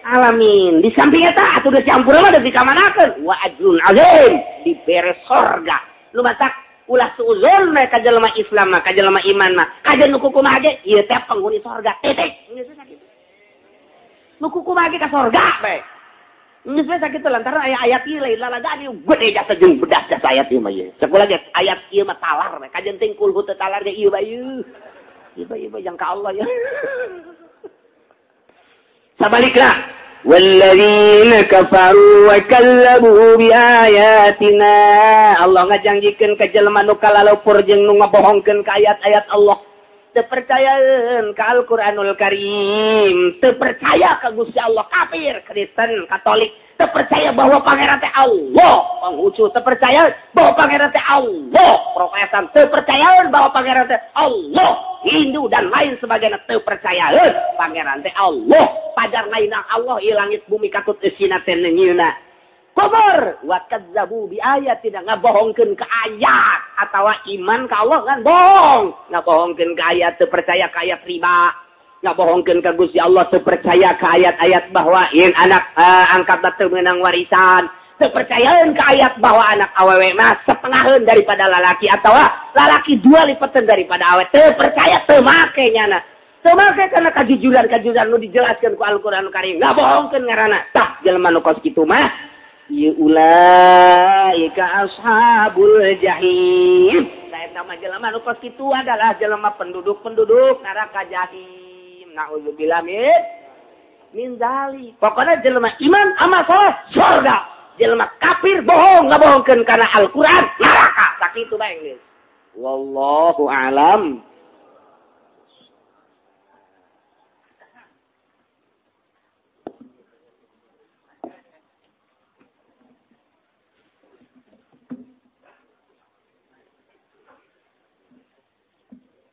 alamin. Di samping eta atuh geus campura mah geus dikamanakeun, wa ajrun azim, dibere sorga. Nu matak ulah suuzon we ka jelema Islam mah, ka jelema iman mah, kajeun nu kuku mah ge ieu teh penghuni sorga. Titik. Geus sakitu. Nu kuku mah ge ka sorga bae. Geus we sakitu lantaran aya ayat ieu lain lalagaan ieu gede jasa jeung bedas jasa ayat ieu mah ieu. Cek ulah ge ayat ieu mah talar we. Kajeun ting kulhu teu talar ge ieu bae ieu. Ieu bae ieu bae jang ka Allah ya. Sabalikna walladzina kafaru wa kazzabu bi ayatina. Allah ngajanjikeun ka jelema nu kalalupur jeung nu ngabohongkeun ka ayat-ayat Allah. Teu percayaeun ka Al-Qur'anul Karim, teu percaya ka Gusti Allah, kafir, Kristen, Katolik, teu percaya bahwa pangeran teh Allah, Konghucu, teu percaya bahwa pangeran teh Allah, Protestan, teu percayaeun bahwa pangeran teh Allah, Hindu dan lain sebagainya teu percayaeun pangeran teh Allah, pajar lain Allah ieu langit bumi katut eusina teh neunyeuna. Kufur wa kazzabu bi ayatina, ngabohongkeun ka ayat atawa iman ka Allah kan bohong, ngabohongkeun ka ayat teu percaya ka ayat riba, ngabohongkeun ka Gusti Allah teu percaya ka ayat-ayat bahwa yen anak angkat teu meunang warisan, teu percayaeun ka ayat bahwa anak awewe mah setengaheun daripada lalaki atawa lalaki dua lipeteun daripada awewe, teu percaya teu make nyana. Teu make kana kajujuran-kajujuran nu dijelaskeun ku Al-Qur'an Karim. Ngabohongkeun ngaranna. Tah jelema nu kos kitu mah ieu ulaika ashabul jahim. Saeta mah jelema nu kos kitu adalah jelema penduduk-penduduk neraka jahim. Nauzubillah min dzalik. Pokona jelema iman amal saleh surga. Jelema kafir bohong ngabohongkeun kana Al-Qur'an neraka. Sakitu bae geus. Wallahu a'lam.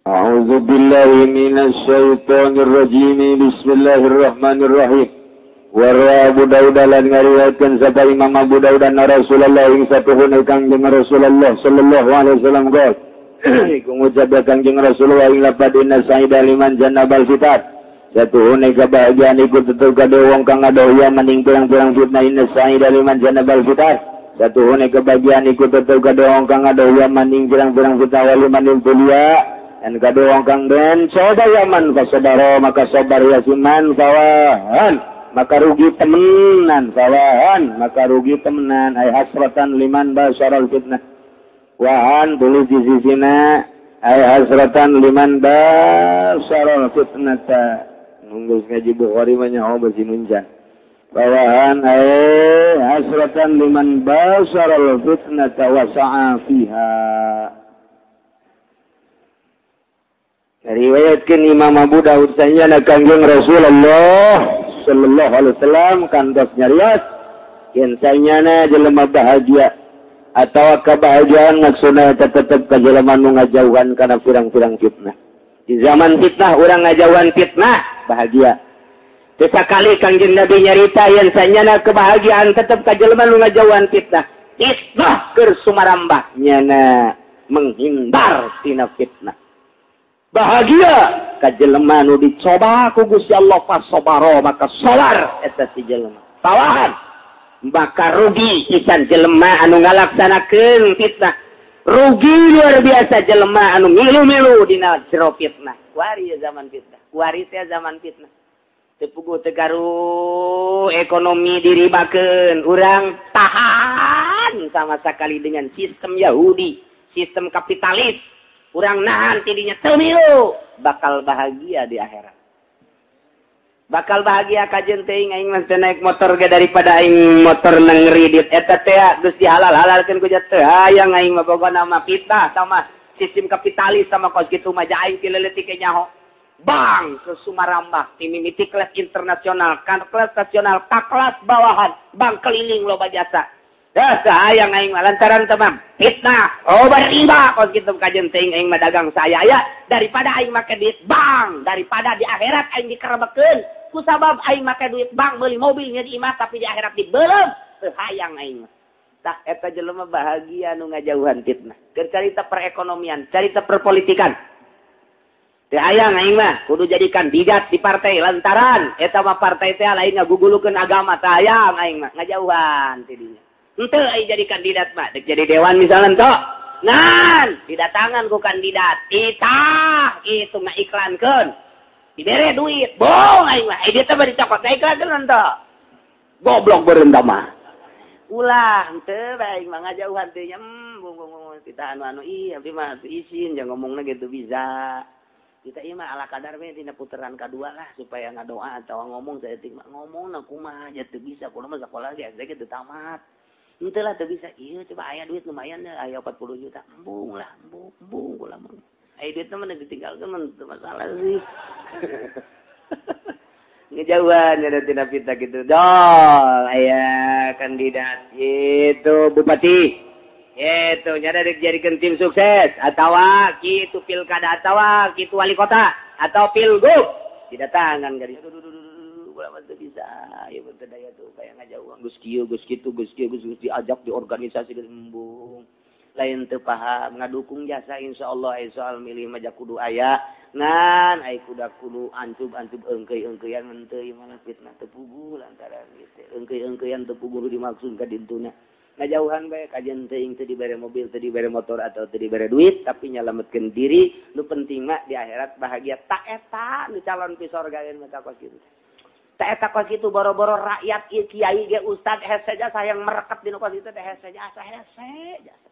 A'udzu billahi minasy syaithanir rajim. Bismillahirrahmanirrahim. Wa Abu Daud lan ngariwayatkeun sapa Imam Abu Daud anna Rasulullah ing satuhun Kangjeng Rasulullah sallallahu alaihi wasallam qol. Iku ngucap Kangjeng Rasulullah ing lapad inna sa'ida liman jannabal fitat. Satuhun kebahagiaan iku tetep kade wong kang ngadoh maning pirang-pirang fitnah inna sa'ida liman jannabal fitat. Satuhun kebahagiaan iku tetep kade wong kang ngadoh maning pirang-pirang fitnah waliman dunya. Dan kade wong kang den coba yaman fasadaro maka sabar ya siman fawahan maka rugi temenan fawahan maka rugi temenan ay hasratan liman basyaral fitnah wahan tulis di sisina ay hasratan liman basyaral fitnata nunggu ngaji Bukhari mah nyaho besi nunjan fawahan ay hasratan liman basyaral fitnata wa sa'a fiha. Riwayatkeun Imam Abu Daud sanyana Kangjeng Rasulullah sallallahu alaihi wasallam kantos nyarios yen sanyana jelema bahagia atawa kebahagiaan maksudna eta tetep ka jelema nu ngajauhan kana pirang-pirang fitnah. Di zaman fitnah urang ngajauhan fitnah bahagia. Teu sakali Kangjeng Nabi nyarita yen sanyana kebahagiaan tetep ka jelema nu ngajauhan fitnah. Fitnah keur sumarambah nyana menghindar tina fitnah. Bahagia ka jelema nu dicoba ku Gusti Allah fasobaro maka sabar eta si jelema. Tawahan maka rugi pisan jelema anu ngalaksanakeun fitnah. Rugi luar biasa jelema anu milu-milu dina jero fitnah. Kuari zaman fitnah, kuari teh zaman fitnah. Teu puguh teu garu ekonomi diribakeun, urang tahan sama sekali dengan sistem Yahudi, sistem kapitalis. Urang nahan tidinya teu milu, bakal bahagia di akhirat. Bakal bahagia kajeun teuing aing mah teu naik motor ge daripada aing motor nang ngridit eta teh geus dihalal-halalkeun ku teu hayang aing mah pokona mah fitnah sama sistem kapitalis sama kos kitu mah aing ti leutik ge nyaho. Bang ke Sumarambah ti mimiti kelas internasional, kan kelas nasional, ka kelas bawahan, bang keliling loba jasa. Dah sayang aing mah lantaran temam fitnah oh beriba kos kitu kajeun teuing aing mah dagang saya ya daripada aing make duit bank daripada di akhirat aing dikerebekeun ku sabab aing make duit bank meuli mobilnya di imah tapi di akhirat dibeuleum teu hayang aing mah. Tah eta jelema bahagia nu ngajauhan fitnah. Keur carita perekonomian, carita perpolitikan. Teu hayang aing mah kudu jadi kandidat di partai lantaran eta mah partai teh lain ngagugulukeun agama teu hayang aing mah ngajauhan tidinya. Henteu ai jadi kandidat mah, dek jadi dewan misalnya tok. Ngan, didatangan ku kandidat. Itah itu ngaiklankeun. Dibere duit, bohong aing mah. Ai dia teh bari cokot iklankeun tok. Goblok beureum mah. Ulah henteu bae aing mah ngajauhan teh nya bung kita anu-anu ih abdi mah izin jangan ngomongna gitu bisa. Kita ieu mah ala kadar we dina puteran kadua lah supaya ngadoa atawa ngomong saeutik mah ngomongna kumaha aja teu bisa kudu mah sakola ge SD ge teu tamat. Henteu lah teu bisa. Ieu coba aya duit lumayan deh, aya 40 juta. Embung lah, embung kula mah. Aya duitna mah ditinggalkeun mah teu masalah sih. Ngejauhan ada tina fitnah gitu. Dol, aya kandidat itu bupati. Itu nyada dijadikeun tim sukses atawa kitu pilkada atawa kitu wali kota atau pilgub. Didatangan gadis. Teu bisa, ieu teu daya tuh kayak ngajauhan geus kieu, geus kitu, geus kieu, geus diajak di organisasi geus embung. Lain teu paham ngadukung jasa insyaallah ai soal milih mah kudu aya. Ngan ai kuda kudu ancub-ancub eungkeuy-eungkeuyan henteu ieu mah fitnah teu puguh lantaran ieu teh. Eungkeuy-eungkeuyan teu puguh dimaksud ka dintuna.
Ngajauhan bae kajian teuing teu dibere mobil, teu dibere motor atau teu dibere duit, tapi nyalametkeun diri. Nu penting mah di akhirat bahagia. Tak eta nu calon pi sorga mah kos kitu. Tak eta kos kitu boro-boro rakyat ieu kiai ge ustad hese jasa yang merekat dina kos kitu teh hese jasa hese jasa.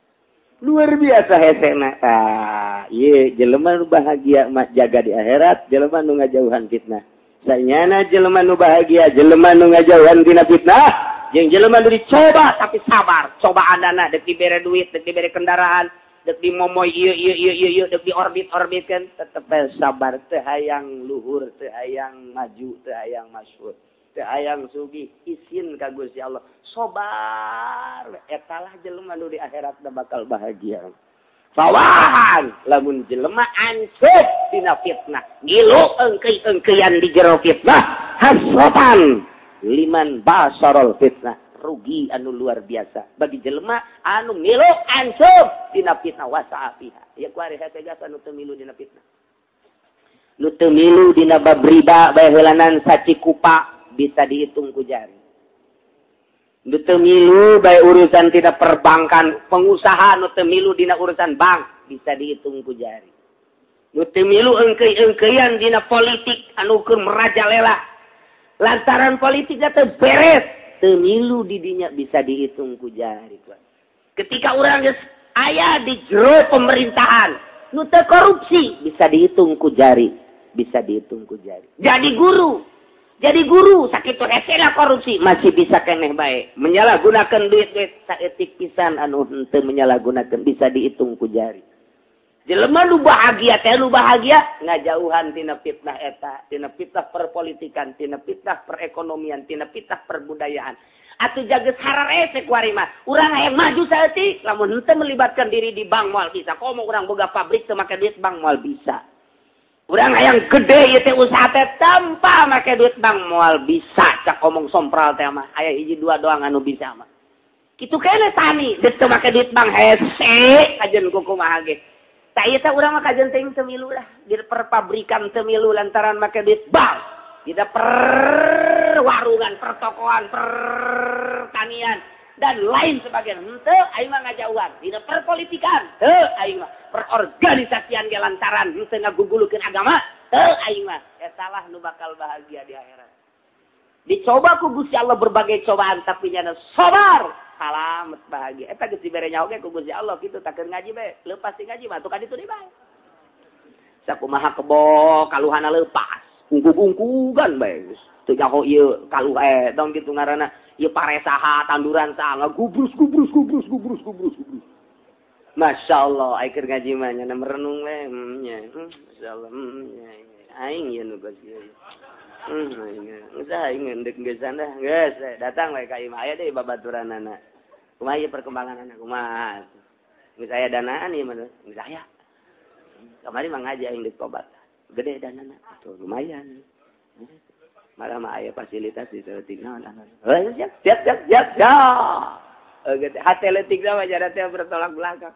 Luar biasa hesena. Tah, ieu jelema nu bahagia mah jaga di akhirat, jelema nu ngajauhan fitnah. Sanyana jelema nu bahagia, jelema nu ngajauhan tina fitnah,
jeung jelema nu dicoba tapi sabar. Cobaanana dek dibere duit, dek dibere kendaraan, dek dimomoy ieu ieu ieu ieu ieu, dek diorbit-orbitkeun, tetep sabar, teu hayang luhur, teu hayang maju, teu hayang masyhur, teu hayang sugih, isin ka Gusti Allah. Sabar, etalah jelema nu di akhirat bakal bahagia. Fawahan lamun jelema ancup dina fitnah, ngilu engkei-engkeian di jero fitnah, hasratan liman basarol fitnah, rugi anu luar biasa bagi jelema anu ngilu ancup dina fitnah wasaafiha. Ya ku ari hese jasa nu teu milu dina fitnah. Nu teu milu dina bab riba bae heulanan sacikupa bisa dihitung ku jari. Nu teu milu bae urusan tina perbankan, pengusaha nu teu milu dina urusan bank bisa dihitung ku jari. Nu teu milu engkei-engkeian dina politik anu keur merajalela. Lantaran politiknya teu beres, teu milu di dinya bisa dihitung ku jari. Ketika urang geus aya di jero pemerintahan, nu teu korupsi bisa dihitung ku jari, bisa dihitung ku jari. Jadi guru sakitu hesena korupsi masih bisa keneh bae. Menyalahgunakan duit-duit saeutik pisan anu henteu menyalahgunakan bisa dihitung ku jari. Jelema nu bahagia teh nu bahagia ngajauhan tina fitnah eta, tina fitnah perpolitikan, tina fitnah perekonomian, tina fitnah perbudayaan. Atuh jaga hararese ku ari mah. Urang hayang maju saeutik lamun henteu melibatkan diri di bank moal bisa. Komo urang boga pabrik teu make duit bank moal bisa. Urang hayang gede ieu teh usaha teh tanpa make duit bank moal bisa. Cak omong sompral teh mah aya hiji dua doang anu bisa mah. Kitu keneh tani deuk teu make duit bank hese kajeun kumaha ge. Tah ieu teh urang mah kajeun teuing teu milu lah di perpabrikan teu milu lantaran make duit bank. Di perwarungan, pertokoan, pertanian dan lain sebagainya. Henteu aing mah ngajauhan. Dina perpolitikan henteu aing mah. Perorganisasian ge lantaran henteu ngagugulukeun agama henteu aing mah. Eta lah nu bakal bahagia di akhirat. Dicoba ku Gusti Allah berbagai cobaan tapi nyana sabar, salamet bahagia. Eta geus dibere nyaho ge ku Gusti Allah kitu tak keur ngaji bae. Leupas ti ngaji mah atuh ka ditu deui bae. Sakumaha kebo kaluhana leupas, ungkug-ungkugan bae geus. Teu nyaho ieu kaluh tong kitu ngaranna. Ieu pare saha, tanduran saha, gubrus gubrus gubrus gubrus gubrus gubrus. Masya Allah, aing keur ngaji mah nya merenung we, nya. Masya Allah, nya. Aing ieu nu geus ieu. Aing. Geus aing endek geus dah, geus datang we ka imah aya deui babaturanana. Kumaha ieu perkembanganana kumaha? Geus aya danaan ieu mah, geus aya. Kamari mah ngaji aing deuk tobat. Gede danana, tuh lumayan. Malah mah aya fasilitas di leutik naon anu. Heuh siap siap siap siap. Hate leutik mah jada teh bertolak belakang.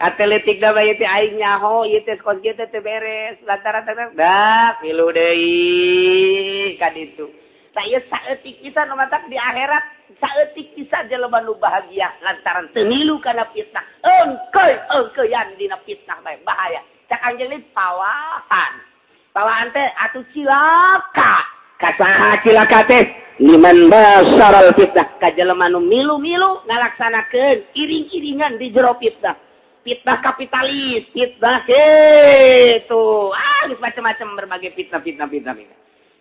Hate leutik mah ieu teh aing nyaho ieu teh kos kieu teh teu beres lantaran teh dah milu deui ka ditu. Tah ieu saeutik pisan nu matak di akhirat saeutik pisan jelema nu bahagia lantaran teu milu kana fitnah. Engkeuy engkeuyan dina fitnah bae bahaya. Cak anjeun pawahan. Pawahan teh atuh cilaka.
Kasaha cilaka teh liman basaral fitnah
ka jelema nu milu-milu ngalaksanakeun iring-iringan di jero fitnah. Fitnah kapitalis, fitnah kitu. Ah, geus macam-macam berbagai fitnah-fitnah fitnah.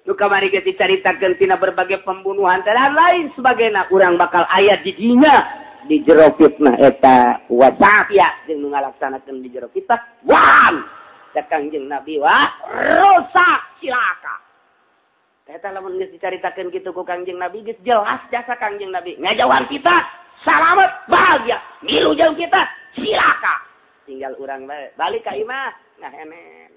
Nu kamari geus dicaritakeun tina berbagai pembunuhan dan lain sebagainya. Urang bakal aya di dinya di jero fitnah eta wasafia jeung nu ngalaksanakeun di jero fitnah. Wah, cak Kangjeng Nabi wah rusak cilaka. Eta lamun geus dicaritakeun kitu ku Kangjeng Nabi geus jelas jasa Kangjeng Nabi. Ngajauhan kita salamet bahagia, milu jauh kita cilaka. Tinggal urang bae balik ka imah ngahenen.